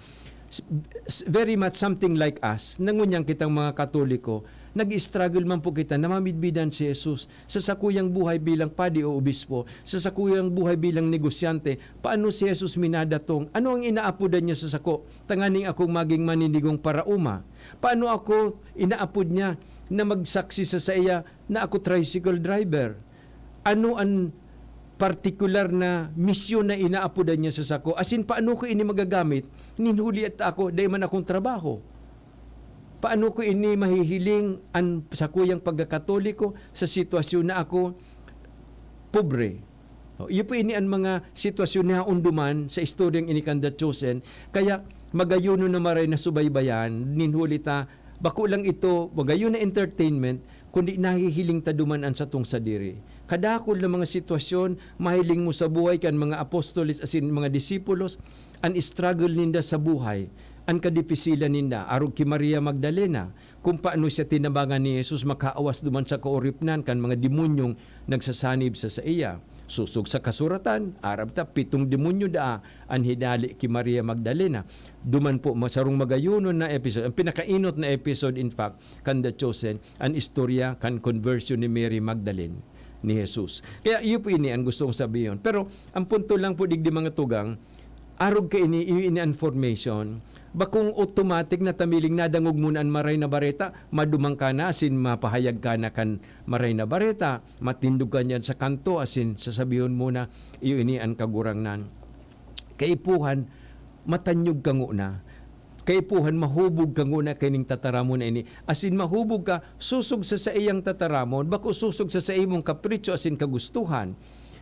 S-, s-, very much something like us, na ngunyan kitang mga Katoliko, Nag-struggle man po kita na mamidbidan si Jesus sa sakuyang buhay bilang padi o obispo, sa sakuyang buhay bilang negosyante. Paano si Jesus minadatong? Ano ang inaapodan niya sa sako? Tanganing akong maging maninigong paraoma. Paano ako inaapod niya na magsaksi sa saiya na ako tricycle driver? Ano an partikular na misyon na inaapodan niya sa sako? Asin paano ko ini magagamit? Nin huli at ako, dai man akong trabaho. Paano ko ini mahihiling an sakuyang pagkakatoliko sa sitwasyon na ako pobre? O, iyo po ini an mga sitwasyon na naunduman sa istoryang ini kan The Chosen. Kaya magayon na maray na subaybayan, nin huli ta, bako lang ito, magayon na entertainment, kundi nahihiling ta duman an satong sadiri. Kadakul na mga sitwasyon, mahiling mo sa buhay kan mga apostoles asin mga disipulos, an struggle ninda sa buhay, an kadipisilan ninda, arog ki Maria Magdalena, kung paano siya tinabangan ni Jesus makaawas duman sa kaoripnan kan mga demonyong nagsasanib sa saiya. Sosog sa kasuratan, arab ta, pitong demonyo daa an hinali ki Maria Magdalena. Duman po, ma-, sarong magayonon na episode, ang pinakainot na episode, in fact, kan The Chosen, an istorya kan conversion ni Mary Magdalene ni Jesus. Kaya iyo po ini an gusto kong sabihin. Pero ang punto lang po, digdi mga tugang, arog kaini, iyo ini an formation. Bakong automatic na tamiling nadangog mo na an Maray na Bareta, maduman ka na asin mapahayag ka na kan Maray na Bareta, matindog ka niyan sa kanto asin sasabihon mo na, "Iyo ini an Kagurangnan." Kaipuhan, matanyog ka ngona. Kaipuhan, mahubog ka ngona kaining tataramon na ini. Asin mahubog ka, sosog sa saiyang tataramon, bako sosog sa saimong kapricho asin kagustuhan.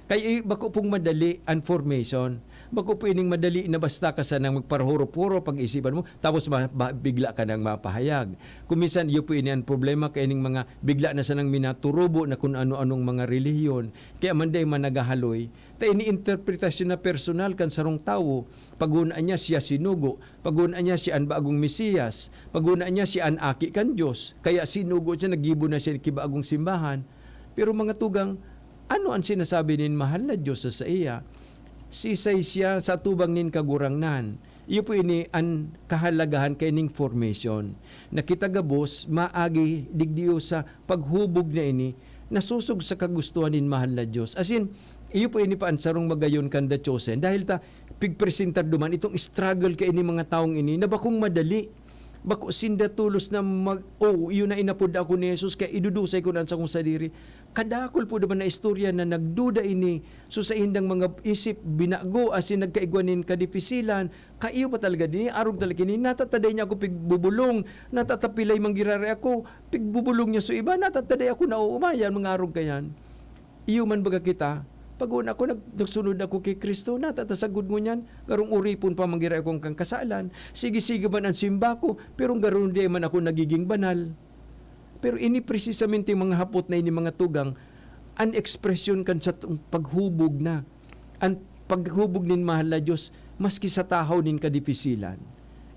Kaya, eh, bako pong madali an formation. Bako po ining madali na basta ka sanang magparahurop-hurop pag-isipan mo, tapos ma-, ba-, bigla ka nang mapahayag. Kung minsan, iyo po ini an problema kaining mga bigla na sanang minaturubo na kun ano-anong mga relihiyon. Kaya man dai man naghahaloy, ta ini interpretasyon na personal kan sarong tawo. Paguna niya, siya sinugo. Paguna niya, siya an bagong Mesiyas. Paguna niya, siya an Aki kan Dios. Kaya sinugo siya, naggibo na siya ki bagong simbahan. Pero mga tugang, ano an sinasabi nin mahal na Dios sa saiya? Sisay siya sa atubang nin Kagurangnan? Iyo po ini an kahalagahan kaining formation, na kita gabos maagi digdiyo sa paghubog na ini, nasosog sa kagustuhan nin mahal na Dios. As in, iyo po ini pa an sarong magayon kan The Chosen. Dahil ta, pigpresentar duman itong struggle kaini mga tawong ini na bakong madali. Bako sinda tolos na mag-, "Oh, iyo na inapod ako ni Jesus, kaya idudusay ko na an sakong sadiri." Kadakul po duman na istorya na nagduda ini. So, sa indang mga isip, binago, asin nagkaigwa nin kadipisilan. Kaiyo pa talaga din, arog talaga ini. Natataday niya ako pigbubolong. Natatapilay manggiraray ako. Pigbubolong niya so iba. Natataday ako nauumayan, mga arog kayan. Iyo man baga kita, pag-una ako, nag-, nagsunod ako ki Cristo, natatasagod ngunyan, garong oripon pa man giraray akong kan kasalan. Sige-sige man an simba ko, pero garong di man ako nagiging banal. Pero ini precisamente mga hapot na ini, mga tugang, an ekspresyon kan satong paghubog na. An paghubog nin mahal na Dios, maski sa tahaw nin kadipisilan.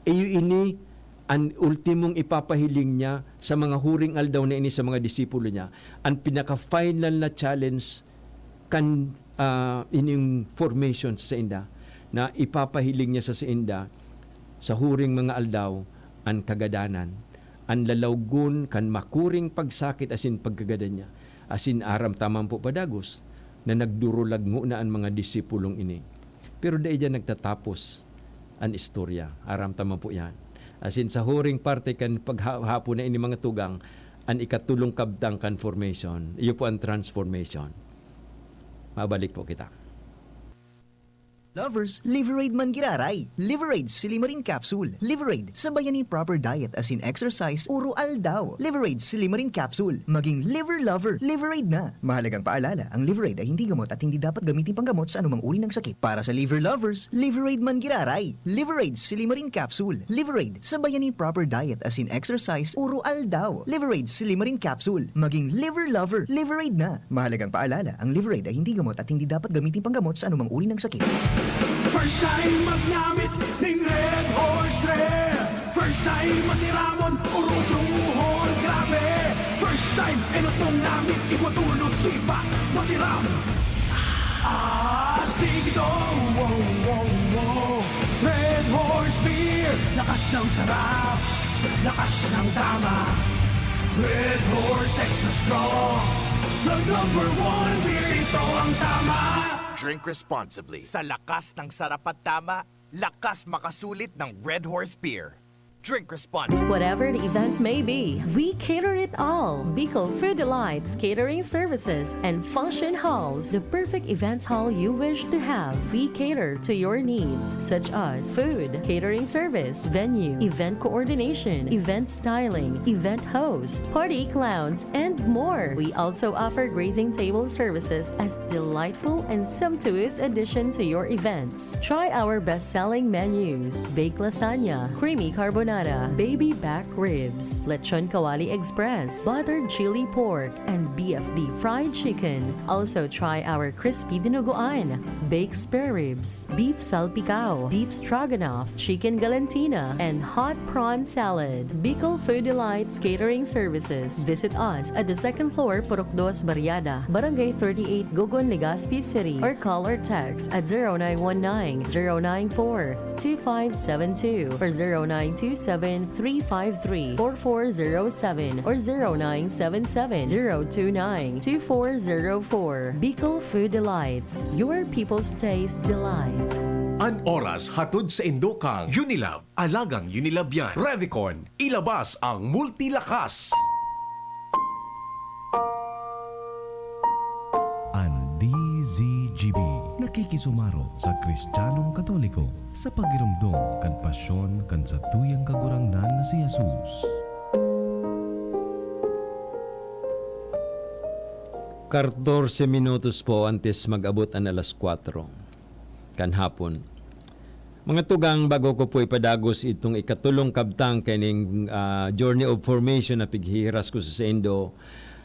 Iyo ini an ultimong ipapahiling niya sa mga huring aldaw na ini sa mga disipulo niya. An pinaka-final na challenge kan, ah, ining formation sa sainda, na ipapahiling niya sa sainda sa huring mga aldaw an kagadanan, an lalawgon kan makuring pagsakit asin pagkagadan niya. Asin aram ta man po padagos na nagdurulag ngona an mga disipulong ini. Pero dai diyan nagtatapos an istorya. Aram ta man po iyan. Asin sa huring parte kan pagha-, hapon na ini, mga tugang, an ikatulong kabtang kan formation, iyo po an transformation. Mabalik po kita. Lovers, Liverade man giraray. Liverade Silimarin Capsule. Liverade, sabayan nin proper diet asin exercise, oro aldaw. Liverade Silimarin Capsule. Maging liver lover, Liverade na. Mahalagang paalala, ang Liverade ay hindi gamot at hindi dapat gamitin panggamot sa anumang uri ng sakit. Para sa liver lovers, Liverade man giraray. Liverade Silimarin Capsule. Liverade, sabayan nin proper diet asin exercise, oro aldaw. Liverade Silimarin Capsule. Maging liver lover, Liverade na. Mahalagang paalala, ang Liverade ay hindi gamot at hindi dapat gamitin panggamot sa anumang uri ng sakit. First time magnamit ning Red Horse Dre. First time masiramon, urutruhon, grabe. First time, enotong namit, igwa tulo, sipa, masiram. Astig ito, wow, wow, wow. Red Horse Beer, lakas ng sarap, lakas ng tama. Red Horse Extra Strong, the number one beer, ito ang tama. Drink responsibly. Sa lakas ng sarap at tama, lakas makasulit ng Red Horse Beer. Drink responsibly. Whatever the event may be, we cater it all. Bicol Food Delights Catering Services and Function Halls, the perfect events hall you wish to have. We cater to your needs, such as food, catering service, venue, event coordination, event styling, event host, party clowns, and more. We also offer grazing table services as delightful and sumptuous addition to your events. Try our best-selling menus: baked lasagna, creamy carbonara, baby back ribs, lechon kawali express, buttered chili pork, and B F D fried chicken. Also try our crispy dinuguan, baked spare ribs, beef salpicao, beef stroganoff, chicken galantina, and hot prawn salad. Bicol Food Delights Catering Services. Visit us at the second floor, Purok Dos Barriada, Barangay thirty-eight, Gogon, Legazpi City, or call or text at zero nine one nine, zero nine four, two five seven two or zero nine two seven, three five three, four four zero seven or zero nine seven seven, zero two nine, two four zero four. Bicol Food Delights, your people's taste delight. An oras hatod sa indo kan Unilab, alagang Unilab yan. Revicon, ilabas ang multilakas. An D Z G B nakikisumaro sa Kristiyanong Katoliko sa pagiromdom kan pasyon kan satuyang Kagurangnan na si Jesus. Katorse minutos po antes mag-abot an alas kwatro kan hapon. Mga tugang, bago ko po ipadagos itong ikatulong kabtang kaining, ah, Journey of Formation na pighihiras ko sa saindo,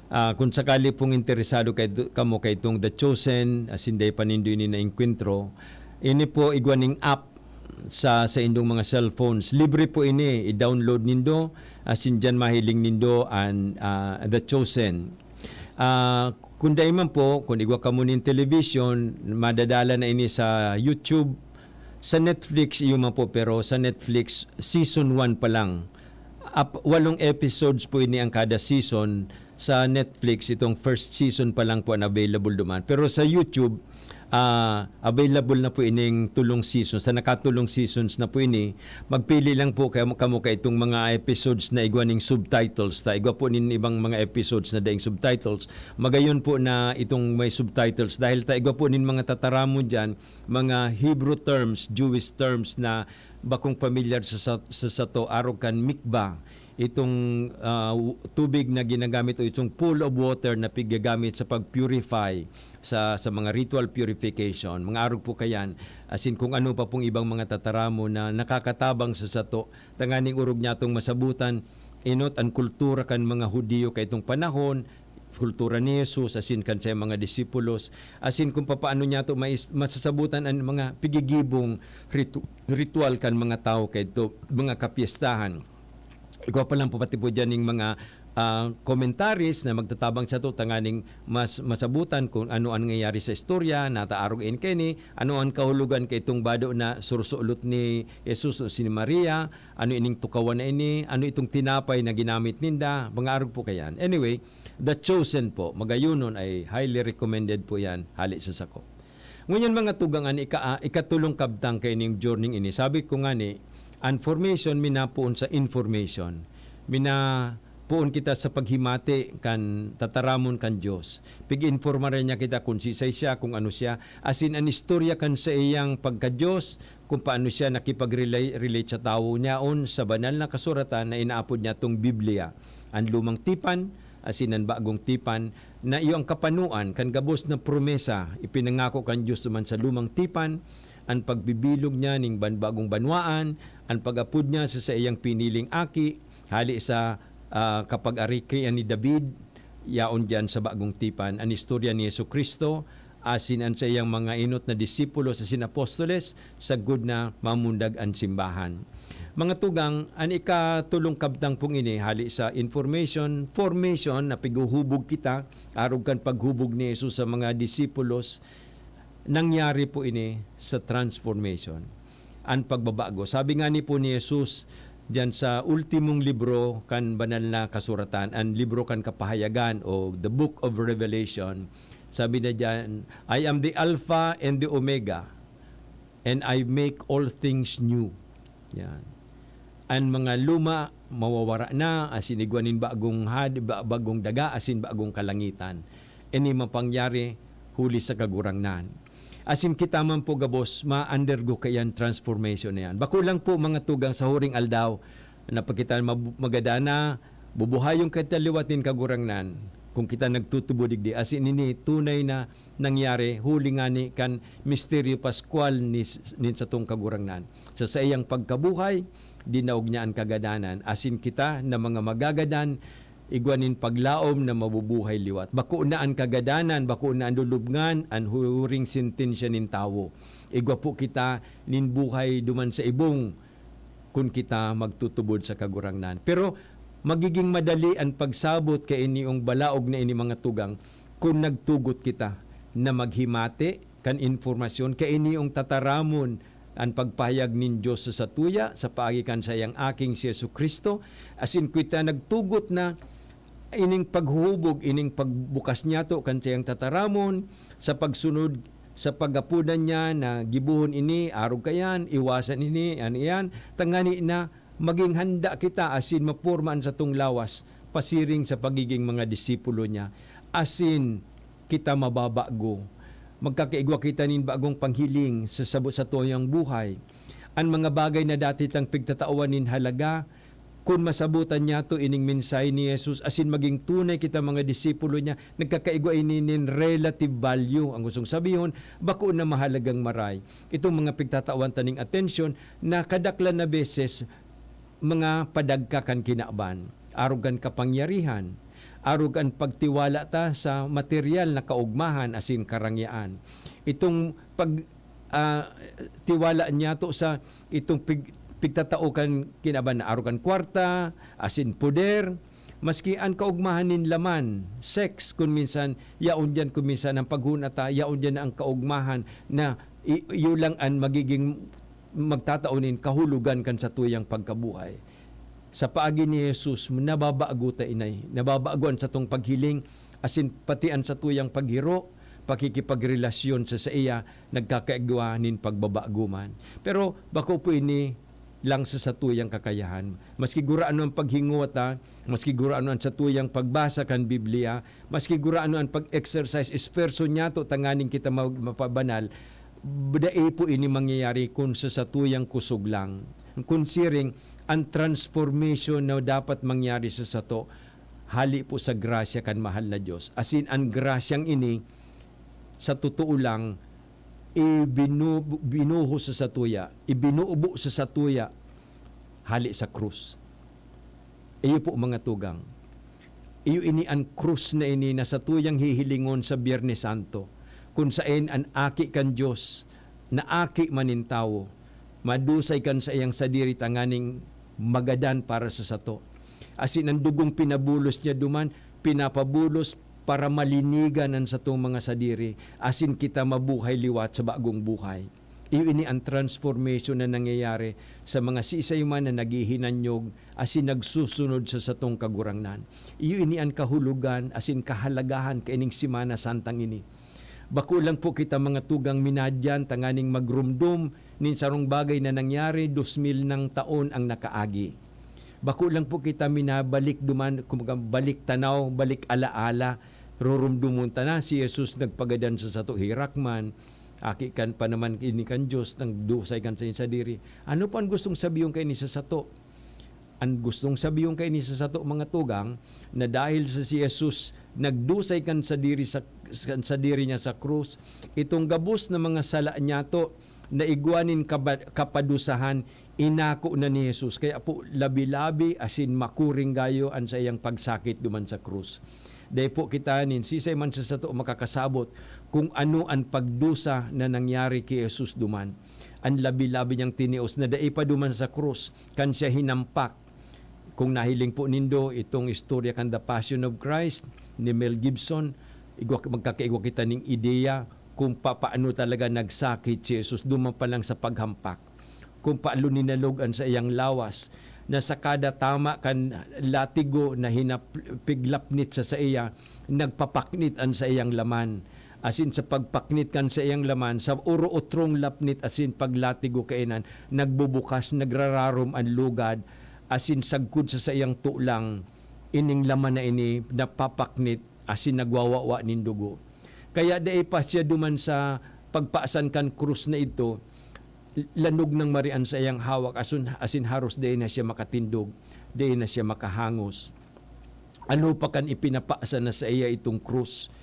ah, kung sakali pong interesado kay, kamo kay itong The Chosen, asin dai pa nindo ini naengkwentro, ini po igwa ning app sa saindong mga cellphones. Libre po ini, i-download nindo, asin diyan mahiling nindo an, ah, The Chosen. Ah, kung dai man po, kung igwa kamo nin television, madadala na ini sa YouTube, sa Netflix, iyo man po, pero sa Netflix, season one pa lang. Ap-, walong episodes po ini ang kada season. Sa Netflix, itong first season pa lang po ang available duman. Pero sa YouTube, ah, available na po ining tulong seasons. Sa nakatulong seasons na po ini, magpili lang po kayo, kamo ka itong mga episodes na igwa ning subtitles. Ta igwa po nin ibang mga episodes na daing subtitles. Magayon po na itong may subtitles. Dahil ta igwa po nin mga tataramon dyan, mga Hebrew terms, Jewish terms na bakong familiar sa, sa, sa sato, arog kan mikvah, itong, ah, w-, tubig na ginagamit o itong pool of water na pigagamit sa pag-purify sa, sa mga ritual purification, mga arog po kayan, asin kung ano pa pong ibang mga tataramon na nakakatabang sa sato, tanganing orog niyatong masabutan, inot an kultura kan mga Judio kaitong panahon, kultura ni Jesus, asin kan saiyang mga disipulos, asin kung papaano niyato mais-, masasabutan an mga pigigibong ritu-, ritual kan mga tawo kaidto, mga kapyestahan. Igwa pa lang po pati po diyan ning mga, ah, commentaries na magtatabang sato tanganing mas masabutan kung ano an nangyayari sa istorya, nataarog in keni, ano an kahulogan kaitong bado na sursulot ni Jesus o si Maria, ano ining tukawan na ini, ano itong tinapay na ginamit ninda, mga arog po kayan. Anyway, The Chosen po, magayonon ay highly recommended po yan, hali sa sako. Ngunyan, mga tugang, an ika-, ah, ikatulong kabtang kaining journey ini. Sabi ko nga ni, an formation minapoon sa information. Minapoon kita sa paghimati kan tataramon kan Dios. Pig-informaran niya kita kung sisay siya, kung ano siya, asin an istorya kan saiyang pagka-Dios, kung paano siya nakipag-relay-, relate sa tawo niyaon sa banal na kasuratan na inaapod niya tong Biblia, an Lumang Tipan asin an Bagong Tipan, na iyo ang kapanoan kan gabos na promesa ipinangako kan Dios duman sa Lumang Tipan, an pagbibilog niya ning ban-, bagong banwaan, an pag-apod niya sa saiyang piniling Aki, hali sa, ah, kapag-arikian ni David, yaon diyan sa Bagong Tipan, an istorya ni Jesu-Cristo, asin an saiyang mga enot na disipulos asin apostoles, sagkod na mamundag an simbahan. Mga tugang, an ikatulong kabtang pong ini, hali sa information, formation na pighuhubog kita, arog kan paghubog ni Jesus sa mga disipulos, nangyari po ini sa transformation, an pagbabago. Sabi nga ni po ni Jesus, diyan sa ultimong libro kan Banal na Kasuratan, an libro kan Kapahayagan o the Book of Revelation. Sabi na diyan, "I am the Alpha and the Omega, and I make all things new." Yan. An mga luma mawawara na, asin igwa nin bagong had-, ba-, bagong daga, asin bagong kalangitan. Ini mapangyari huli sa Kagurangnan. Asin kita man po gabos, ma-undergo kaiyan transformation na yan. Bako lang po, mga tugang, sa huring aldaw, na pag kita mab-, magadana, bubuhayon kita liwat nin Kagurangnan, kung kita nagtutubo digdi. Asin ini tunay na nangyari, huli ngani kan misteryo paskwal ni s-, nin satong Kagurangnan. Sa saiyang pagkabuhay, dinaog niya an kagadanan. Asin kita na mga magagadan, igwa nin paglaom na mabubuhay liwat. Bako na an kagadanan, bako na an lulubngan, an huring sentensya nin tawo. Igwa po kita nin buhay duman sa ibong, kun kita magtutubod sa Kagurangnan. Pero magiging madali an pagsabot kainiyong balaog na ini, mga tugang, kun nagtugot kita na maghimati kan impormasyon kainiyong tataramon an pagpahayag nin Dios sa satuya sa paagi kan saiyang Aking si Jesu-Cristo, asin kun kita nagtugot na ining paghuhubog, ining pagbukas niyato kan saiyang tataramon, sa pagsunod sa pagapodan niya na gibohon ini, arog kaiyan, iwasan ini, an iyan, tangani na maging handa kita asin maporma an satong lawas pasiring sa pagiging mga disipulo niya, asin kita mababago. Magkakaigwa kita nin bagong panghiling sa sabot satuyang buhay. An mga bagay na dati tang pigtatawan nin halaga, kun masabotan niyato ining mensahe ni Jesus asin maging tunay kita mga disipulo niya, nagkakaigwa ini nin relative value. Ang gustong sabihon, bako na mahalagang maray. Itong mga pigtatawan ta ning atensyon na kadaklan na beses, mga padagka kan kinaban, arog kan kapangyarihan, arog kan pagtiwala ta sa materyal na kaogmahan asin karangyaan. Itong pag, ah, tiwala niyato sa itong pig-, pigtatao kan kinaban na arog kan kwarta, asin poder, maski an kaogmahan nin laman, sex, kun minsan, yaon diyan, kun minsan an paghunat ta, yaon diyan na an kaogmahan na i-, iyo lang an magiging magtatao nin kahulogan kan satuyang pagkabuhay. Sa paagi ni Jesus, nababago ta inay, nababago an satong paghiling, asin pati an satuyang paghiro, pakikipagrelasyon sa saiya, nagkakaigwa nin pagbabago man. Pero bako po ini lang sa satuyang kakayahan. Maski gurano an paghingowat ta, maski gurano an satuyang pagbasa kan Biblia, maski gurano an pag-exercise, esfuerso niyato tanganing kita ma-, mapabanal, dai po ini mangyayari kun sa satuyang kusog lang. Kun siring, an transformation na dapat mangyari sa sato, hali po sa grasya kan mahal na Dios. Asin, an grasyang ini, sa totoo lang, ibinu-, binuhos sa satuya, ibinubo sa satuya, hali sa krus. Iyo po, mga tugang. Iyo ini an krus na ini na satuyang hihilingon sa Biyernes Santo, kun saen an Aki kan Dios, na aki man nin tawo, madusay kan saiyang sadiri tanganing magadan para sa sato. Asin an dugong pinabulos niya duman, pinapabulos para malinigan an satong mga sadiri, asin kita mabuhay liwat sa bagong buhay. Iyo ini an transformation na nangyayari sa mga siisay man na naghihinanyog asin nagsusunod sa satong Kagurangnan. Iyo ini an kahulogan asin kahalagahan kaining Semana Santang ini. Bako lang po kita, mga tugang, minadyan tanganing magromdom nin sarong bagay na nangyari dos mil nang taon ang nakaagi. Bako lang po kita minabalik duman, kumbaga, balik tanaw, balik alaala. Roromdomon ta na, si Jesus nagpagadan sa sato, herak man, aki kan pa naman ini kan Dios, nagdusay kan sa sadiri. Ano pa an gustong sabihon kaini sa sato? An gustong sabihon kaini sa sato, mga tugang, na dahil sa si Jesus nagdusay kan sadiri sa, kan sadiri niya sa krus, itong gabos na mga sala niyato na igwa nin kaba-, kapadusahan, inako na ni Jesus. Kaya po, labi-labi asin makuring gayo an saiyang pagsakit duman sa krus. Dai po kita nin sisay man sa sato makakasabot kung ano an pagdusa na nangyari ki Jesus duman. An labi-labi niyang tinios na dai pa duman sa krus, kan siya hinampak. Kung nahiling po nindo itong istorya kan The Passion of Christ ni Mel Gibson, igwa, magkakaigwa kita ning ideya kung papaano talaga nagsakit si Jesus duman pa lang sa paghampak. Kung paano ninalog an saiyang lawas, na sa kada tama kan latigo na hinapiglapnit sa saiya, nagpapaknit an saiyang laman. Asin sa pagpaknit kan saiyang laman, sa oro-otrong lapnit asin paglatigo kainan, nagbubukas, nagrararom an lugad, asin sagkod sa saiyang tulang, ining laman na ini napapaknit asin nagwawawa nin dugo. Kaya dai pa siya duman sa pagpasan kan krus na idto, lanog nang mari an saiyang hawak, asun-, asin haros dai na siya makatindog, dai na siya makahangos. Ano pa kan ipinapasa na saiya itong krus?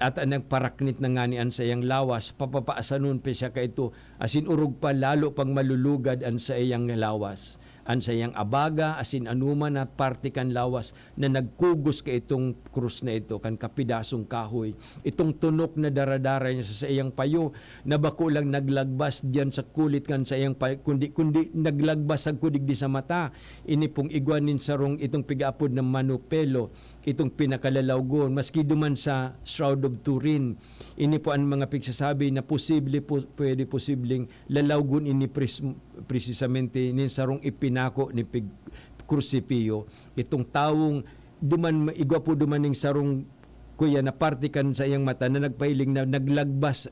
At ang nagparaknit na ngani an saiyang lawas, papapasanon pa siya kaito, asin orog pa, lalo pang malulugad an saiyang lawas. An saiyang abaga, asin anoman na parte kan lawas, na nagkugos kaitong krus na ito, kan kapidasong kahoy. Itong tunok na daradara niya sa saiyang payo, na bako lang naglagbas diyan sa kulit kan saiyang payo, kundi, kundi naglagbas sagkod digdi sa mata. Ini pong igwa nin sarong itong pigaapod na manupelo, itong pinakalalawgon, maski duman sa Shroud of Turin. Ini po ang mga pigsasabi na posible po, pwede posibleng lalawgon ini pres-, presisamente nin sarong ipinako ni pig-, Crucifio. Itong tawong duman, igwa po duman ning sarong kuya na parte kan saiyang mata na nagpahiling na naglagbas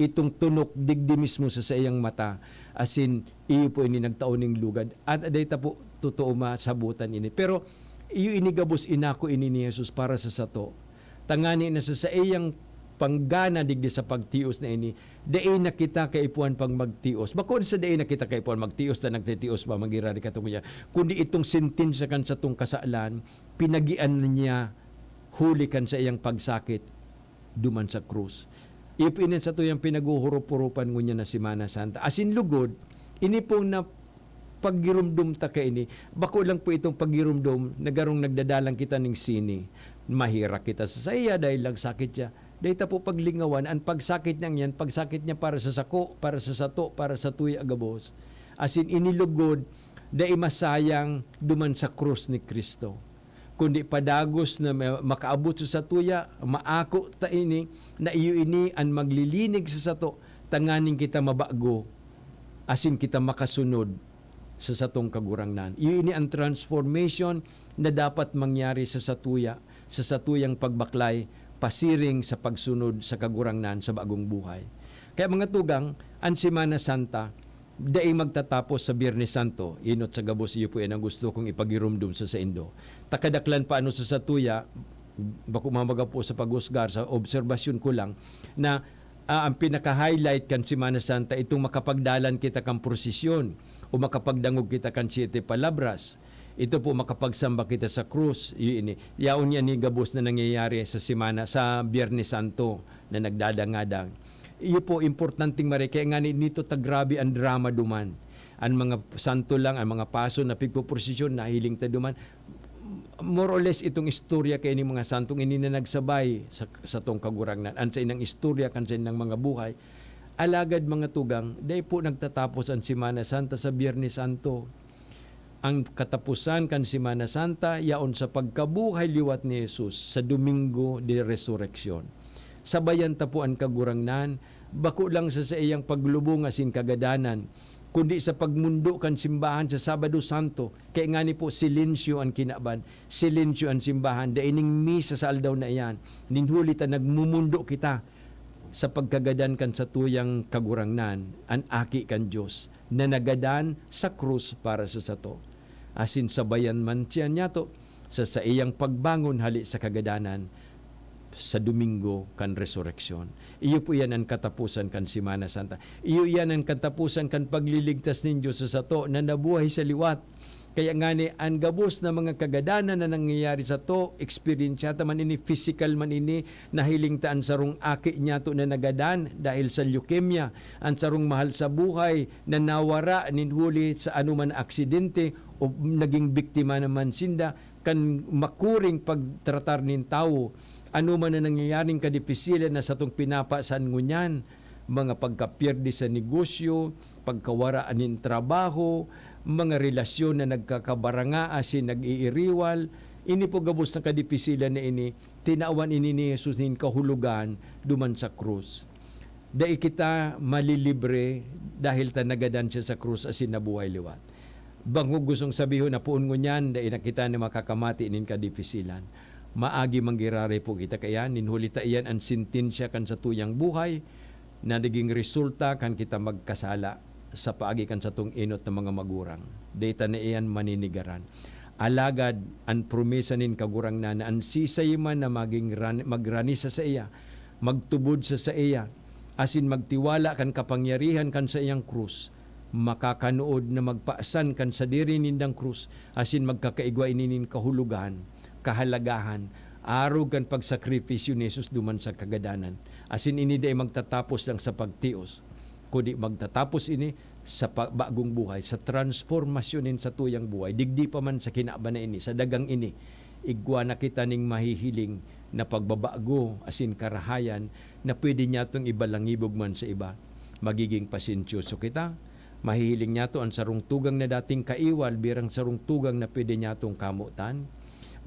itong tunok digdi mismo sa saiyang mata. Asin, iyo po ini nagtao ning lugad. At data po, totoo masabutan ini. Pero, iyo ini gabos inako ini ni Jesus para sa sato. Tangani na sa saiyang panggana digdi sa pagtios na ini, dai na kita kaipuhan pang magtios. Bako sa dai na kita kaipuhan magtios na nagtitios pa, magirari ka tungod niya. Kundi itong sentensya kan satong kasalan, pinagian na niya huli kan saiyang pagsakit duman sa krus. Iyo po ini an satuyang pinaghuhurup-hurupan ngunyan na Semana Santa. Asin lugod, ini pong na paggiromdom ta kaini, bako lang po itong paggiromdom na garong nagdadalan kita ning sini. Maherak kita sa saiya dahil nagsakit siya. Dai ta po paglingawan, an pagsakit niyang yan, pagsakit niya para sa sako, para sa sato, para sa tuya gabos. Asin ini lugod, dai masayang duman sa krus ni Cristo. Kundi padagos na ma-, makaabot sa satuya, maako ta ini, na iyo ini an maglilinig sa sato, tanganing kita mabago, asin kita makasunod sa satong Kagurangnan. Iyo ini an transformation na dapat mangyari sa satuya, sa satuyang pagbaklay, pasiring sa pagsunod sa Kagurangnan sa bagong buhay. Kaya, mga tugang, an Semana Santa, dai magtatapos sa Biyernes Santo, enot sa gabos iyo po yan ang gusto kong ipagiromdom sa saindo. Ta kadaklan pa ano sa satuya, bako mamaga po sa paghusgar, sa obserbasyon ko lang, na, ah, ang pinaka-highlight kan Semana Santa, itong makapagdalan kita kan prosesyon o makapagdangog kita kan Siete Palabras. Ito po, makapagsamba kita sa krus. Iyo ini. Yaon yan ni gabos na nangyayari sa semana, sa Biyernes Santo na nagdadangadang. Iyo po, importanteng mare. Kaya nga ni-, nito ta grabe ang drama duman. Ang mga santo lang, ang mga paso na pigpoprosesyon, nahiling ta duman. More or less, itong istorya kaya ni mga santong ini na nagsabay sa, sa tong Kagurangnan. Ang sa inang istorya, kan sa inang mga buhay. Alagad, mga tugang, dai po nagtatapos ang Semana Santa sa Biyernes Santo. Ang kataposan kan Semana Santa yaon sa pagkabuhay liwat ni Jesus sa Domingo de Resurreccion. Sabayan ta po an Kagurangnan, bako lang sa saiyang paglubong asin kagadanan, kundi sa pagmundo kan simbahan sa Sabado Santo. Kaya ngani po, silensyo an kinaban, silensyo an simbahan, dai ning misa sa aldaw na iyan. Nin huli ta nagmumundo kita sa pagkagadan kan satuyang Kagurangnan, an Aki kan Dios, na nagadan sa krus para sa sato. Asin sabayan man siya niyato sa saiyang pagbangon hali sa kagadanan sa Domingo kan Resureksyon. Iyo po iyan an kataposan kan Semana Santa. Iyo iyan an kataposan kan pagliligtas nin Dios sa sato na nabuhay sa liwat. Kaya ngani, an gabos na mga kagadanan na nangyayari sato, eksperyensya ta man ini, pisikal man ini, nahiling ta an sarong aki niyato na nagadan dahil sa leukemia, an sarong mahal sa buhay na nawara nin huli sa anoman na aksidente o naging biktima naman sinda kan makuring pagtratar nin tawo. Anoman na nangyayaring kadipisilan na satong pinapasan ngunyan, mga pagkapierde sa negosyo, pagkawara nin trabaho, mga relasyon na nagkakabaranga asin nag-iiriwal, ini po gabos na kadipisilan na ini, tinawan ini ni Jesus nin kahulogan duman sa krus. Dai kita malilibre dahil ta nagadan siya sa krus asin nabuhay liwat. Bangog gustong sabihon na poon ngunyan, dai na kita na makakamati nin kadifisilan. Maagi man giraray po kita kaiyan, nin huli ta iyan an sentensya kan satuyang buhay, na naging resulta kan kita magkasala sa paagi kan satong enot na mga magurang. Dai ta na iyan maninigaran. Alagad an promesa nin Kagurangnan na an sisay man na maging ran-, magrani sa saiya, magtubod sa saiya, asin magtiwala kan kapangyarihan kan saiyang krus, makakanood na magpasan kan sadiri nindang krus, asin magkakaigwa ini nin kahulogan, kahalagahan, arog kan pagsakripisyo ni Jesus duman sa kagadanan. Asin ini dai magtatapos lang sa pagtios, kundi magtatapos ini sa pa-, bagong buhay, sa transformasyon nin satuyang buhay. Digdi pa man sa kinaban na ini, sa dagang ini, igwa na kita ning mahihiling na pagbabago asin karahayan na pwede nyatong ibalangibog man sa iba. Magiging pasensyoso kita, mahihiling nyato an sarong tugang na dating kaiwal birang sarong tugang na pwede nyatong kamotan.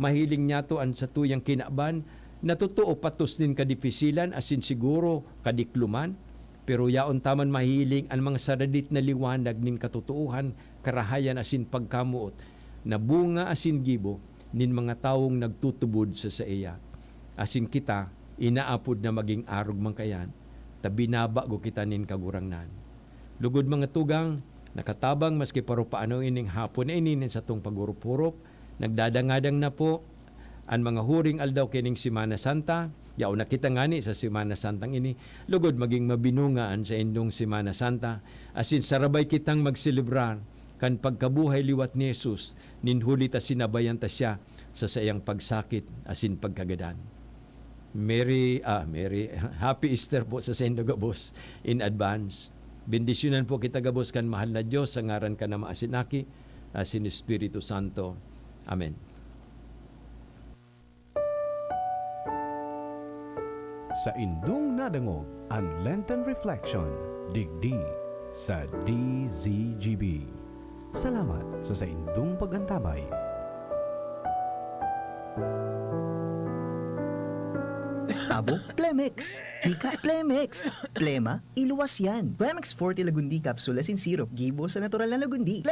Mahiling nyato an satuyang kinaban na totoo patos nin kadifisilan asin siguro kadikloman, pero yaon ta man mahihiling an mga saradit na liwanag nin katotoohan, karahayan asin pagkamoot na bunga asin gibo nin mga tawong nagtutubod sa saiya. Asin kita, inaapod na magin arog man kaiyan, ta binabago kita nin Kagurangnan. Lugod, mga tugang, nakatabang maski parupaano ining hapon na ini nin satong pag-urop-urop, nagdadangadang na po an mga huring aldaw kining Semana Santa. Yaon na kita ngani sa Semana Santang ini, lugod magin mabinunga an saindong Semana Santa, asin sarabay kitang magselebrar kan pagkabuhay liwat ni Jesus, nin huli ta sinabayan ta siya sa saiyang pagsakit asin pagkagadan. Merry, ah, Merry, Happy Easter po sa saindo gabos in advance. Bendisyonan po kita gabos kan mahal na Dios, sa ngaran kan Ama asin Aki, asin Espiritu Santo. Amen. Saindong nadangog an Lenten Reflection digdi sa D Z G B. Salamat sa saindong pag-antabay. Abo, Plemex! Hika, Plemex! Plema, iluwas yan! Plemex Forte Lagundi Capsule asin Syrup, gibo sa natural na lagundi. Plemex!